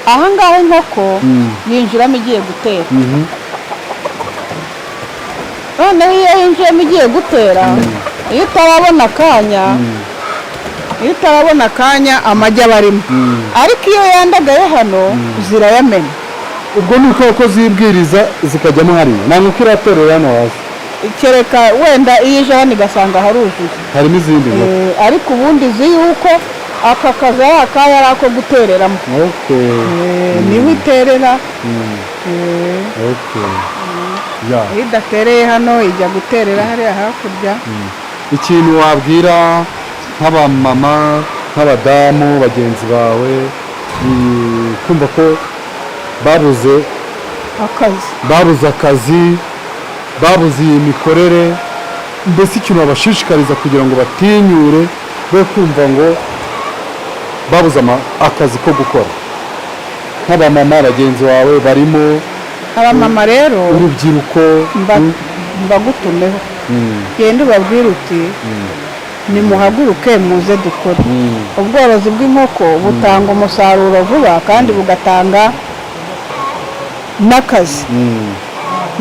Aha ngaha inkoko yinjiramo igiye gutera. Noneho iyo yinjiyemo igiye gutera, iyo utarabona akanya amagi aba arimo, ariko iyo yandagaye hano zirayamena. Ubwo ni uko ko zibwiriza zikajyamo hariya, nta nkoko iraterera hano hasi? Kereka wenda iyo ije hano igasanga haruzuye. Harimo izindi nkoko. Ariko ubundi uzi yuko aka kazu ari akaya, ari ako gutereramo. Niho iterera. Okay. Ya. Iyo idatereye hano ijya guterera hariya hakurya. Ikintu wabwira nk'abamama, nk'abadamu bagenzi bawe, kumva ko babuze Akazi. Babuze akazi, babuze iyi mikorere, mbese ikintu babashishikariza kugira ngo batinyure be kumva ngo babuze akazi ko gukora, nk'abamama bagenzi bawe barimo. Abamama rero, urubyiruko. Mbagutumeho, genda ubabwire uti: "Nimuhaguruke muze dukore ubworozi bw'inkoko, butanga umusaruro vuba kandi bugatanga n'akazi."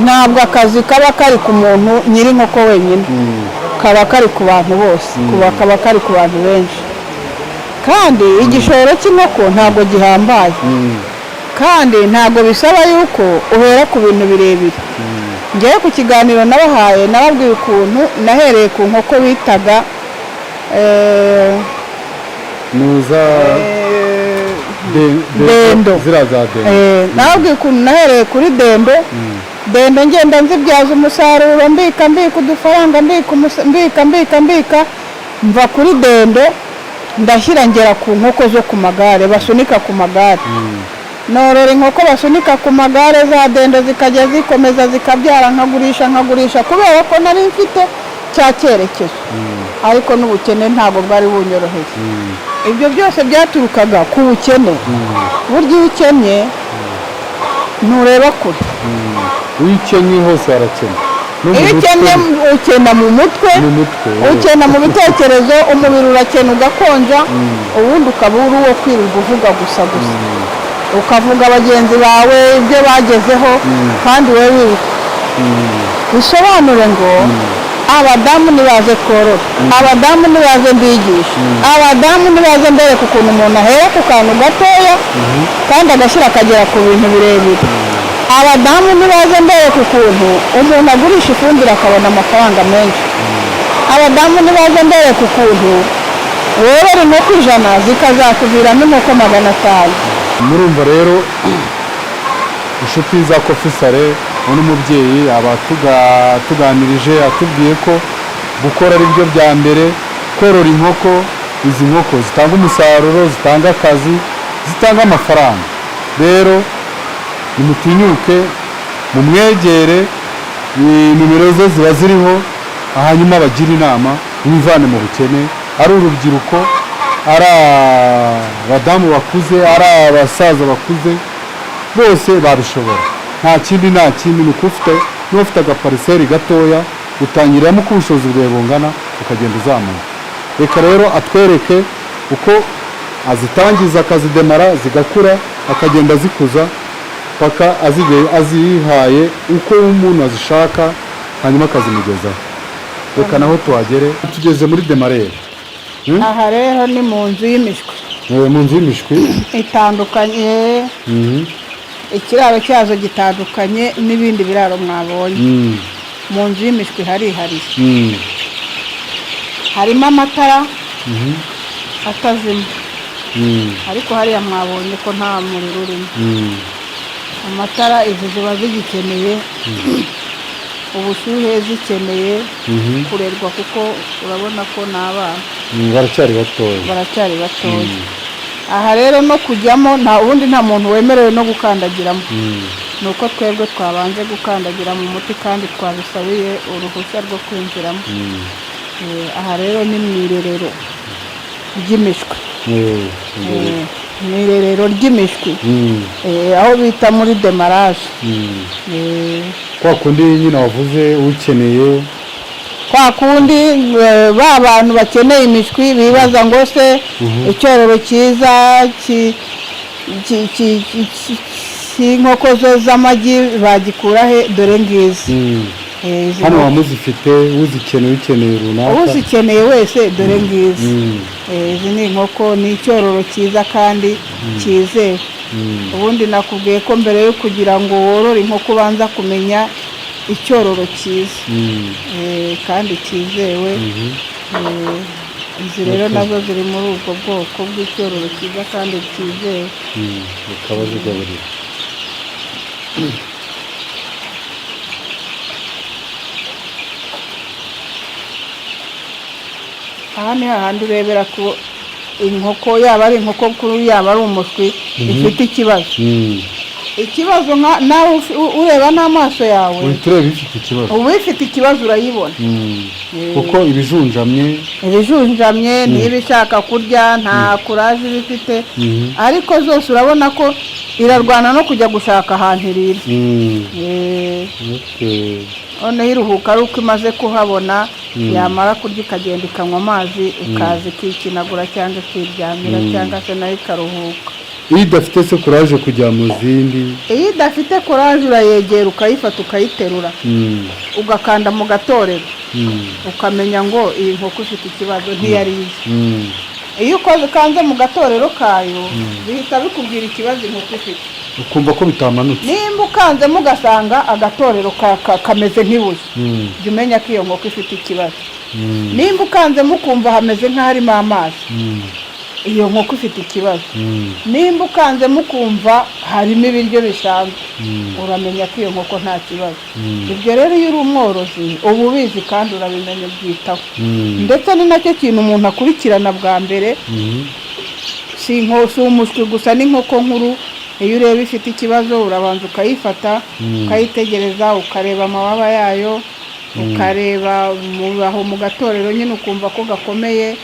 Ntabwo akazi kaba kari ku muntu nyiri inkoko wenyine, kaba kari ku bantu bose, kaba kari ku bantu benshi. Kandi igishoro cy'inkoko ntabwo gihambaye, kandi ntabwo bisaba yuko uhera ku bintu birebire. Ngewe ku kiganiro nabahaye, nababwiye ukuntu nahereye ku nkoko bitaga nuza dendo. Ziriya za dendo. Nababwiye ukuntu nahereye kuri dendo. Dendo ngenda nzibyaza umusaruro, mbika, mbika udufaranga, mbika, mbika, mbika, mbika, mva kuri dendo ndashyira ngera ku nkoko zo ku magare, basunika ku magare. Norora inkoko basunika ku magare, za dendo zikajya zikomeza zikabyara, nkagurisha, nkagurisha, kubera ko nari mfite cya cyerekezo. Ariko n'ubukene ntabwo bwari bunyoroheye. Ibyo byose byaturukaga ku bukene. Burya iyo ukennye ntureba kure. Iyo ukennye hose harakena. No mu Iyo mutwe. ukennye ukena mu mutwe. Mu mutwe. Ukena mu bitekerezo, umubiri urakena ugakonja, ubundi ukaba uri uwo kwirirwa uvuga gusa gusa, ukavuga bagenzi bawe ibyo bagezeho kandi wowe wibuka. Bisobanure ngo abadamu nibaze tworore, abadamu nibaze mbigishe, abadamu nibaze mbereke ukuntu umuntu ahera ku kantu gatoya kandi agashyira akagera ku bintu birebire, abadamu nibaze mbereke ukuntu umuntu agurisha ifumbire akabona amafaranga menshi, abadamu nibaze mbereke ukuntu worora inkoko 100 zikazakuviramo inkoko 500. Murumva rero, inshuti za Coffee Salé, uno mubyeyi aba tuganirije, atubwiye ko gukora ari byo bya mbere, korora inkoko, izi nkoko zitanga umusaruro, zitanga akazi, zitanga amafaranga. Rero nimutinyuke mumwegere, nimero ze ziba ziriho, hanyuma bagire inama, mwivane mu bukene. Ari urubyiruko, ari abadamu bakuze, ari abasaza bakuze, bose babishobora. Nta kindi, nta kindi, ni uko ufite, niba ufite agapariseri gatoya, utangiriramo uko ubushobozi bwawe bungana, ukagenda uzamuka. Reka rero atwereke uko azitangiza, akazidemara zigakura, akagenda azikuza paka azihaye uko umuntu azishaka, hanyuma akazimugezaho. Reka naho tuhagere. Tugeze muri démarreur. Aha rero ni mu nzu y'imishwi. Mu nzu y'imishwi. Itandukanye, ikiraro cyazo gitandukanye n'ibindi biraro mwabonye. Mu nzu y'imishwi harihariye. Harimo amatara atazima, ariko hariya mwabonye ko nta muriro urimo. Amatara, izi ziba zigikeneye ubushyuhe, zikeneye kurerwa, kuko urabona ko ni abana. Baracyari batoya. Baracyari batoya. Aha rero no kujyamo nta ubundi, nta muntu wemerewe no gukandagiramo. Ni uko twebwe twabanje gukandagira mu muti kandi twabisabiye uruhushya rwo kwinjiramo. Aha rero ni mu irerero ry'imishwi. Mu irerero ry'imishwi, aho bita muri démarrage. Kwa kundi nyine wavuze ukeneye. Kwa kundi ba bantu bakeneye imishwi bibaza ngo se icyororo cyiza cy'inkoko zo z'amagi bagikura he? Dore ngizi. Izi Hano nkoko. Wamuzifite, uzikeneye, ukeneye runaka. Uzikeneye wese, dore ngizi. Izi ni inkoko, ni icyororo cyiza kandi cyizewe. Ubundi nakubwiye ko mbere yo kugira ngo worore inkoko ubanza kumenya icyororo cyiza kandi cyizewe. Izi rero nazo ziri muri ubwo bwoko bw'icyororo cyiza kandi cyizewe. Bikaba zigaburira. Aha ni hahandi urebera ko inkoko, yaba ari inkoko nkuru, yaba ari umushwi, ifite ikibazo. Ikibazo nawe ureba n'amaso yawe. Uhita ureba ifite ikibazo. Uba ifite ikibazo, urayibona. Kuko ibijunjamye. Ibijunjamye, niba ishaka kurya nta courage iba ifite, ariko zose urabona ko irarwana no kujya gushaka ahantu irira. Noneho iruhuka ari uko imaze kuhabona, yamara kurya ikagenda ikanywa amazi, ikaza ikikinagura cyangwa ikiryamira, cyangwa se nayo ikaruhuka. Iyo idafite se courage kujya mu zindi? Iyo idafite courage, urayegera ukayifata, ukayiterura, ugakanda mu gatorero, ukamenya ngo iyi nkoko ifite ikibazo, ntiyariye. Iyo ukoze ukanze mu gatorero kayo, bihita bikubwira ikibazo inkoko ifite. Ukumva ko bitamanutse. Nimba ukanzemo ugasanga agatorero kameze nk'ibuye, jya umenya ko iyo nkoko ifite ikibazo. Nimba ukanzemo ukumva hameze nk'aharimo amazi, iyo nkoko ifite ikibazo. Nimba ukanzemo ukumva harimo ibiryo bisanzwe, uramenya ko iyo nkoko nta kibazo. Ibyo rero iyo uri umworozi uba ubizi kandi urabimenya, ubyitaho. Ndetse ni nacyo kintu umuntu akurikirana bwa mbere. Si umushwi gusa, n'inkoko nkuru iyo ureba ifite ikibazo, urabanza ukayifata, ukayitegereza, ukareba amababa yayo, ukareba aho mu gatorero nyine, ukumva ko gakomeye,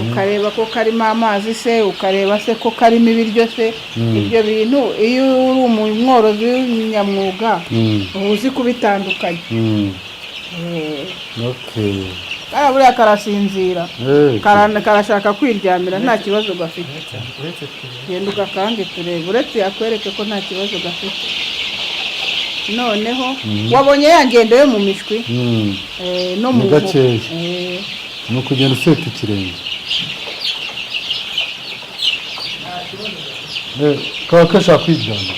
ukareba ko karimo amazi se, ukareba se ko karimo ibiryo se. Ibyo bintu iyo uri umworozi w'umunyamwuga uba uzi kubitandukanya. Kariya buriya karasinzira. Karashaka kwiryamira, nta kibazo gafite. Genda ugakange turebe, uretse yakwereke ko nta kibazo gafite. Noneho wabonye ya ngendo yo mu mishwi no mu Ni nkoko. Gakeya. Ni ukugenda useta ikirenge. Kaba gashaka kwiryamira.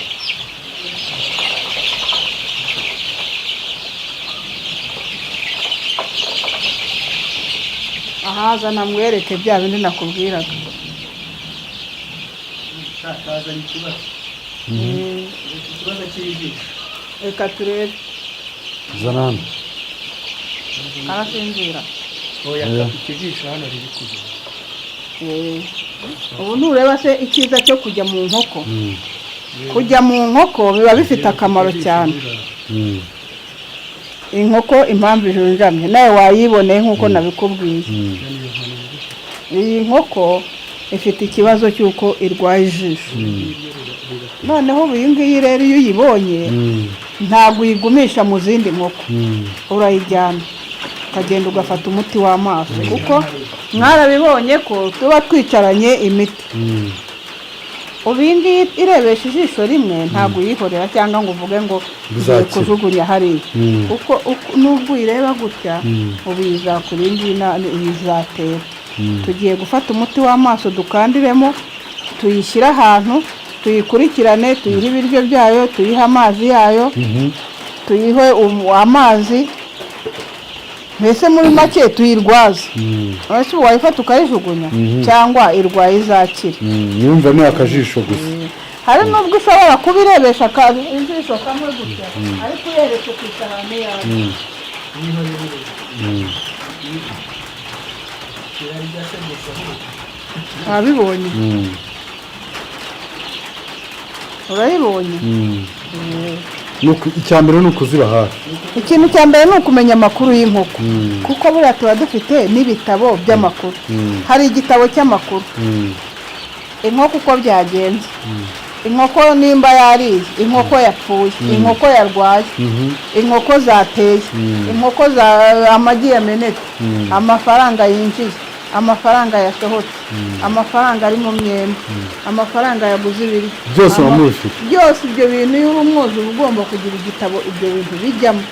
Ahaza namwereke bya bindi nakubwiraga. Kazanye ikibazo. Ikibazo cy'ijisho. Reka turebe. Zana hano. Karasinzira. Oya. Oya. Gafite ijisho hano riri kugenda. Ubu ntureba se icyiza cyo kujya mu nkoko? Kujya mu nkoko biba bifite akamaro cyane. Inkoko impamvu ijunjamye nawe wayiboneye nk'uko nabikubwiye. Iyi nkoko ifite ikibazo cy'uko irwaye ijisho. Noneho ubu iyi ngiyi rero iyo uyibonye, ntabwo uyigumisha mu zindi nkoko. Urayijyana, ukagenda ugafata umuti w'amaso, kuko mwarabibonye ko tuba twicaranye imiti. Ubu iyi ngiyi irebesha ijisho rimwe, ntabwo uyihorera cyangwa ngo uvuge ngo ugiye Bizakira. kujugunya hariya, kuko nubwo uyireba gutya, ubu izakura, iyi ngiyi izatera. Tugiye gufata umuti w'amaso dukandiremo, tuyishyire ahantu, tuyikurikirane, tuyihe ibiryo byayo, tuyihe amazi yayo, tuyihe amazi, mbese muri make tuyirwaze. Ese ubu wayifata ukayijugunya cyangwa irwaye izakira? Nyumva ni akajisho gusa. Hari n'ubwo ushobora kuba irebesha ijisho kamwe gutya, ariko uyeretse ku isahani yawe. Irarya se gusa ahubwo. Wabibonye? Urayibonye? Icya mbere ni ukuziba hafi. Ikintu cya mbere ni ukumenya amakuru y'inkoko, kuko buriya tuba dufite n'ibitabo by'amakuru. Hari igitabo cy'amakuru, inkoko uko byagenze, inkoko nimba yariye, inkoko yapfuye, inkoko yarwaye, inkoko zateye, inkoko za amagi yamenetse, amafaranga yinjiye, amafaranga yasohotse, amafaranga ari mu myenda, amafaranga yaguze ibiryo. Byose muba mubifite. Byose ibyo bintu, iyo uri umworozi uba ugomba kugira igitabo ibyo bintu bijyamo,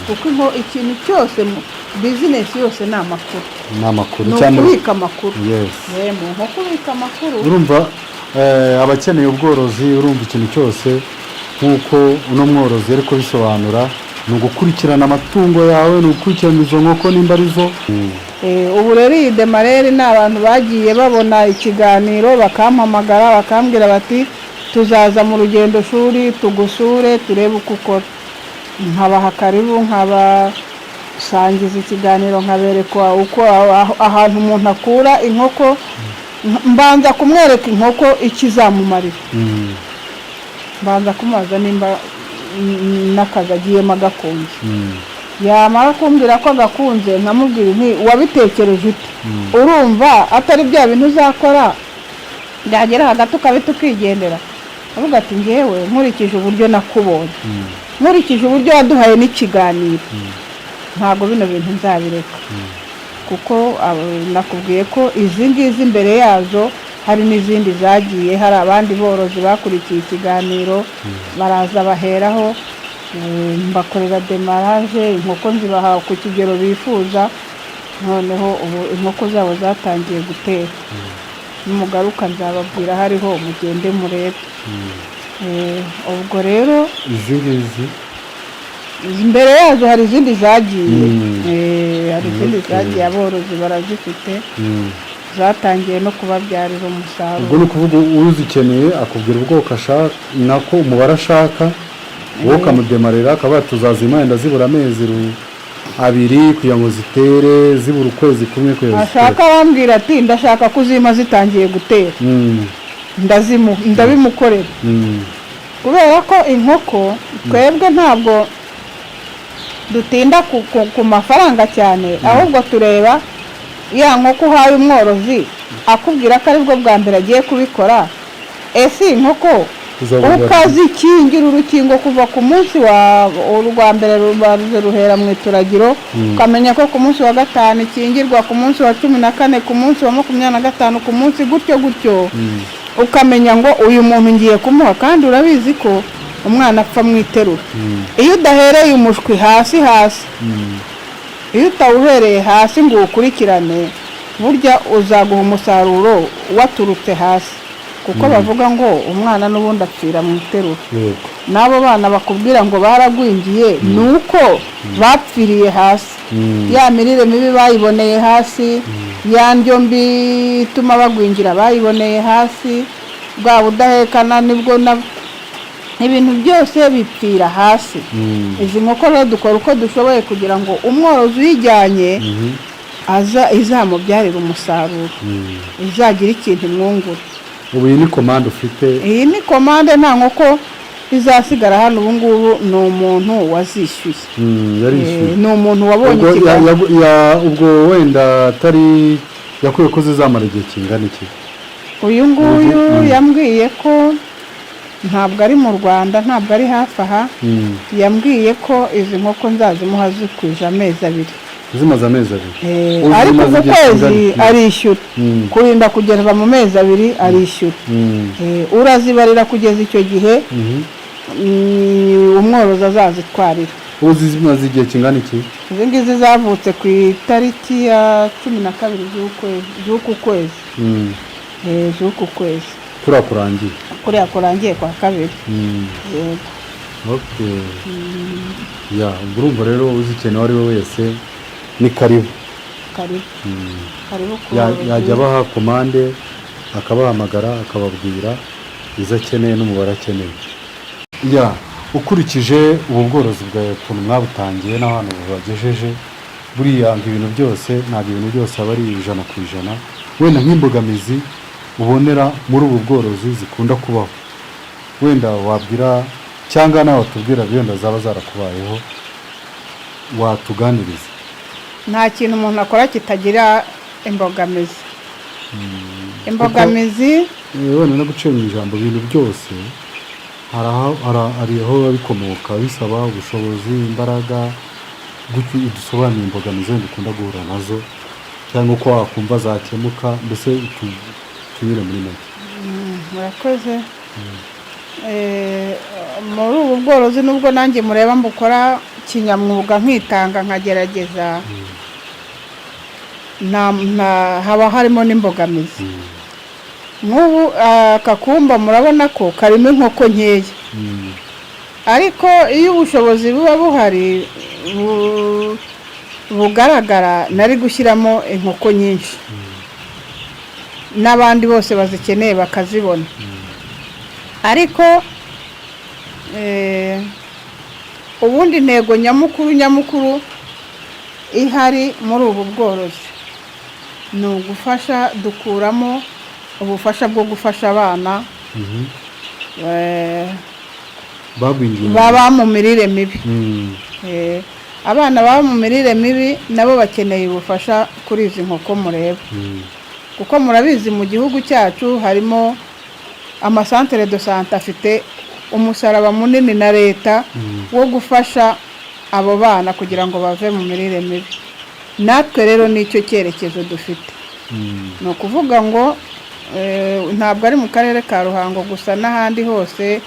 kuko ikintu cyose business yose ni amakuru. Ni amakuru. Ni Cyane. ukubika amakuru. Yes. Mu nkoko ubika amakuru. Urumva abakeneye ubworozi, urumva ikintu cyose nk'uko uno mworozi ari kubisobanura, ni ugukurikirana amatungo yawe, ni ugukurikirana izo nkoko nimba arizo. Ubu rero iyi demarere ni abantu bagiye babona ikiganiro bakampamagara, bakambwira bati: "Tuzaza mu rugendo shuri tugusure turebe uko ukora." Nkabaha karibu, nkabasangiza ikiganiro, nkabereka uko ahantu umuntu akura inkoko. Mbanza kumwereka inkoko icyo izamumarira. Mbanza kumubaza nimba n'akazi agiyemo agakunze. Yamara kumbwira ko agakunze, nkamubwira nti: "Wabitekereje ute? Urumva atari bya bintu uzakora byagera hagati ukabita ukigendera?" Avuga ati: "Ngewe nkurikije uburyo nakubonye, nkurikije uburyo waduhaye n'ikiganiro, ntabwo bino bintu nzabireka." Kuko nakubwiye ko izi ngizi imbere yazo hari n'izindi zagiye, hari abandi borozi bakurikiye ikiganiro baraza baheraho, mbakorera démarrage, inkoko nzibaha ku kigero bifuza. Noneho ubu inkoko zabo zatangiye gutera. Nimugaruka nzababwira hariho, mugende murebe. Ubwo rero Izi ngizi? Imbere yazo hari izindi zagiye. Hari izindi zagiye, aborozi barazifite, zatangiye no kubabyarira umusaruro. Ubwo ni ukuvuga uzikeneye akubwira ubwoko ashaka, nako umubare ashaka, wowe ukamudemarera, akaba tuzazima wenda zibura amezi 2 kugira ngo zitere, zibura ukwezi kumwe kugira ngo Ashaka zitere. arambwira ati: "Ndashaka kuzima zitangiye gutera." Ndabimukorera. Kubera ko inkoko twebwe ntabwo dutinda ku mafaranga cyane, ahubwo tureba ya nkoko uhaye umworozi akubwira ko aribwo bwa mbere agiye kubikora. Ese iyi nkoko Uzabona- ukazikingira urukingo kuva ku munsi wa urwa mbere, rubanza ruhera mu ituragiro, ukamenya ko ku munsi wa 5 ikingirwa, ku munsi wa 14, ku munsi wa 25, ku munsi gutyo gutyo, ukamenya ngo uyu muntu ngiye kumuha. Kandi urabizi ko umwana apfa mu iterura. Iyo udahereye umushwi hasi hasi, iyo utawuhereye hasi ngo uwukurikirane, burya uzaguha umusaruro waturutse hasi, kuko bavuga ngo umwana n'ubundi apfira mu iterura. N'abo bana bakubwira ngo baragwingiye, ni uko bapfiriye hasi. Ya mirire mibi bayiboneye hasi, ya ndyo mbi ituma bagwingira bayiboneye hasi, bwa budahekana nibwo na ibintu byose bipfira hasi. Izi nkoko rero dukora uko dushoboye kugira ngo umworozi uyijyanye aza izamubyarire umusaruro, izagira ikintu imwungura. Ubu iyi ni komande ufite? Iyi ni komande. Nta nkoko izasigara hano ubu ngubu, ni umuntu wazishyuye. Yarishyuye. Ni umuntu wabonye Ubwo ikiganza. Ubwo wenda atari yakwiye ko zizamara igihe kingana iki? Uyu nguyu yambwiye ko ntabwo ari mu Rwanda, ntabwo ari hafi aha. Yambwiye ko izi nkoko nzazimuha zikwije amezi 2. Zimaze amezi 2? Eh, Ubu ariko zimaze ku igihe kwezi kingana iki? arishyura. Kurinda kugeza mu mezi 2 arishyura. Urazibarira kugeza icyo gihe umworozi azazitwarira. Ubu zimaze igihe kingana iki? Izi ngizi zavutse ku itariki ya 12 z'uku kwezi. Z'uku kwezi. Kuriya kurangiye? Kuriya kurangiye kwa kabiri. Yego. Okay. Ya, ubwo urumva rero uzikeneye uwo ari we wese ni karibu. Karibu, karibu ku Yajya abaha komande, akabahamagara, akababwira izo akeneye n'umubare akeneye. Ya, ukurikije ubu bworozi bwawe, ukuntu mwabutangiye n'ahantu bubagejeje, buriya ngo ibintu byose, ntabwo ibintu byose aba ari 100%. Wenda nk'imbogamizi ubonera muri ubu bworozi zikunda kubaho, wenda wabwira cyangwa nawe watubwira wenda zaba zarakubayeho, watuganiriza? Nta kintu umuntu akora kitagira imbogamizi, imbogamizi. Wenda no guciye mu ijambo, ibintu byose hari aho biba bikomoka, bisaba ubushobozi, imbaraga. Gutyo udusobanurire imbogamizi wenda ukunda guhura nazo, cyangwa uko wakumva zakemuka, mbese tunyure muri make. Murakoze. Muri ubu bworozi, nubwo nanjye mureba mbukora kinyamwuga, nkitanga, nkagerageza, haba harimo n'imbogamizi. Nk'ubu aka kumba murabona ko karimo inkoko nkeya, ariko iyo ubushobozi buba buhari bugaragara, nari gushyiramo inkoko nyinshi n'abandi bose bazikeneye bakazibona. Ariko ubundi intego nyamukuru nyamukuru ihari muri ubu bworozi ni ugufasha. Dukuramo ubufasha bwo gufasha abana. Bagwingiye. Baba mu mirire mibi. Abana baba mu mirire mibi nabo bakeneye ubufasha kuri izi nkoko mureba, kuko murabizi mu gihugu cyacu harimo amasantere de santé afite umusaraba munini na leta wo gufasha abo bana kugira ngo bave mu mirire mibi. Natwe rero nicyo cyerekezo dufite. Ni ukuvuga ngo ntabwo ari mu karere ka Ruhango gusa, n'ahandi hose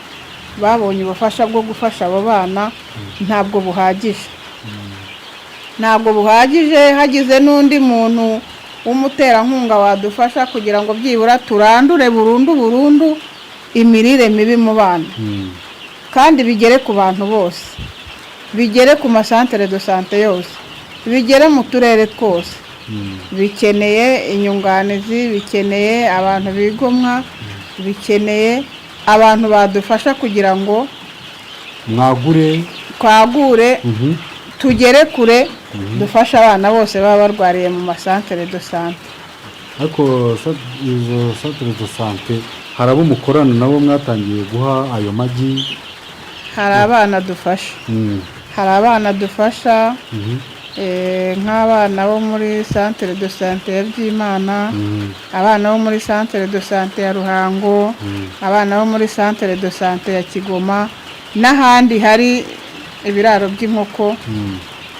babonye ubufasha bwo gufasha abo bana. Ntabwo buhagije, ntabwo buhagije. Hagize n'undi muntu w'umuterankunga wadufasha kugira ngo byibura turandure burundu burundu imirire mibi mu bana, kandi bigere ku bantu bose, bigere ku masantere de santé yose, bigere mu turere twose. Bikeneye inyunganizi, bikeneye abantu bigomwa, bikeneye abantu badufasha kugira ngo mwagure. Twagure, tugere kure, dufashe abana bose baba barwariye mu masantere de santé. Ariko izo centre de santé hari abo mukorana nabo mwatangiye guha ayo magi? Hari abana dufasha. Hari abana dufasha, nk'abana bo muri centre de santé ya Byimana, abana bo muri centre de santé ya Ruhango, abana bo muri centre de santé ya Kigoma n'ahandi hari ibiraro by'inkoko.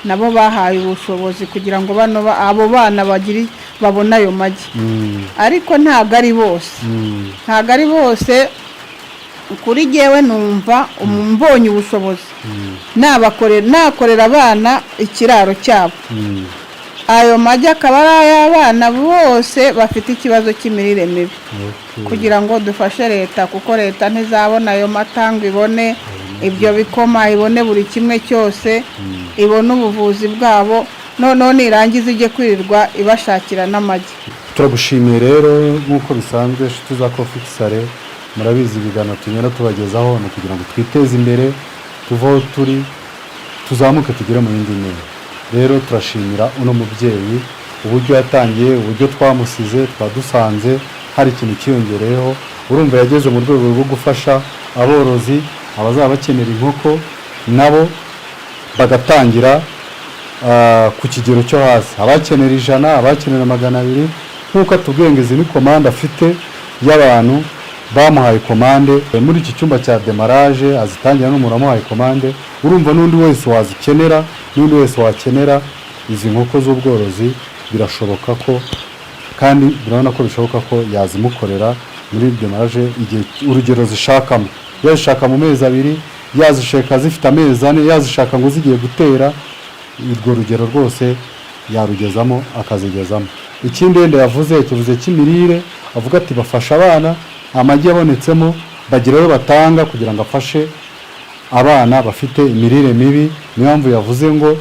Nabo bahaye ubushobozi kugira ngo bano abo bana bagire babone ayo magi. Ariko ntabwo ari bose. Ntabwo ari bose. Kuri jyewe numva mbonye ubushobozi nabakorera, nakorera abana ikiraro cyabo, ayo magi akaba ari ay'abana bose bafite ikibazo cy'imirire mibi, kugira ngo dufashe leta, kuko leta ntizabona ayo mata ngo ibone ibyo bikoma, ibone buri kimwe cyose, ibone ubuvuzi bwabo, noneho nirangiza ijye kwirirwa ibashakira n'amagi. Turagushimiye rero. Nk'uko bisanzwe, inshuti za Coffee Sale, murabizi ibiganiro tugenda tubagezaho ni ukugira ngo twiteze imbere, tuve aho turi tuzamuke tugere mu yindi ntera. Rero turashimira uno mubyeyi uburyo yatangiye, uburyo twamusize twadusanze hari ikintu cyiyongereyeho. Urumva yageze mu rwego rwo gufasha aborozi, abazaba bakenera inkoko nabo bagatangira ku kigero cyo hasi, abakenera 100, abakenera 200. Nk'uko atubwiye ngo izi ni komande afite y'abantu bamuhaye komande muri iki cyumba cya démarrage azitangira n'umuntu wamuhaye komande. Urumva n'undi wese wazikenera, n'undi wese wakenera izi nkoko z'ubworozi, birashoboka ko, kandi urabona ko bishoboka ko yazimukorera muri démarrage igihe urugero zishakamo. Yazishaka mu mezi 2, yazishaka zifite amezi 4, yazishaka ngo zigiye gutera, urwo rugero rwose yarugezamo akazigezamo. Ikindi wenda yavuze, kivuze cy'imirire, avuga ati bafasha abana, amagi yabonetsemo bagira ayo batanga kugira ngo afashe abana bafite imirire mibi. Niyo mpamvu yavuze ngo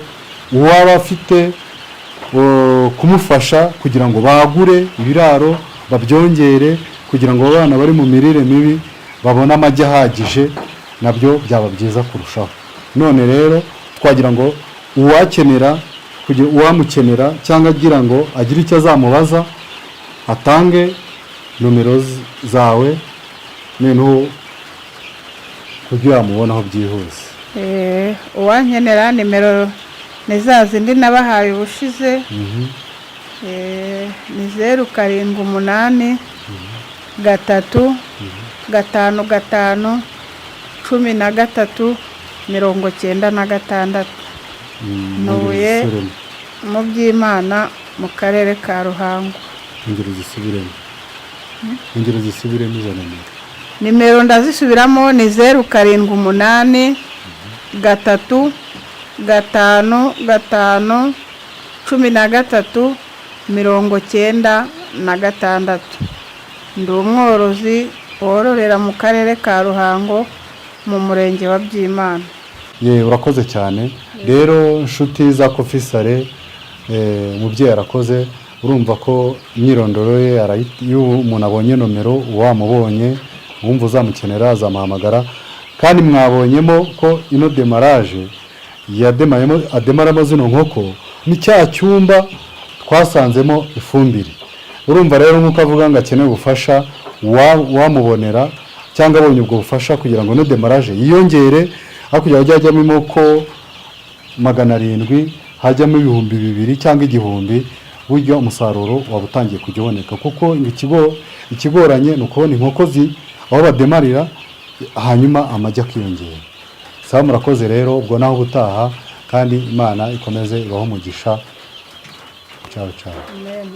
uwaba afite kumufasha kugira ngo bagure ibiraro, babyongere, kugira ngo abana bari mu mirire mibi babone amagi ahagije, nabyo byaba byiza kurushaho. None rero twagira ngo uwakenera kugira, uwamukenera cyangwa agira ngo agire icyo azamubaza, atange nomero zawe noneho kuburyo yamubonaho byihuse. Uwankenera, nimero ni za zindi nabahaye ubushize. Ni 0783551396. Ntuye Zisubiremo. mu Byimana, mu karere ka Ruhango. Ingero zisubiremo, ingero zisubiremo izo nomero. Nimero ndazisubiramo, ni 0783551396. Ndi umworozi wororera mu karere ka Ruhango, mu murenge wa Byimana. Ye, urakoze cyane. Rero inshuti za Coffee Sale, umubyeyi arakoze. Urumva ko imyirondoro ye iyo umuntu abonye nomero wamubonye, uwumva uzamukenera azamuhamagara. Kandi mwabonyemo ko ino démarrage yademayemo, ademaramo zino nkoko ni cya cyumba twasanzemo ifumbire. Urumva rero nk'uko avuga ngo akeneye ubufasha, wamubonera cyangwa cyangwa abonye ubwo bufasha kugira ngo no démarrage yiyongere, aho kugira ngo hajye hajyamo inkoko 700 hajyamo 2000 cyangwa 1000, buryo umusaruro waba utangiye kujya uboneka, kuko ikigoranye ni ukubona inkoko aho bademarira, hanyuma amagi akiyongera. Sawa, murakoze rero. Ubwo naho ubutaha, kandi Imana ikomeze ibahe umugisha. Ciao ciao. Amen.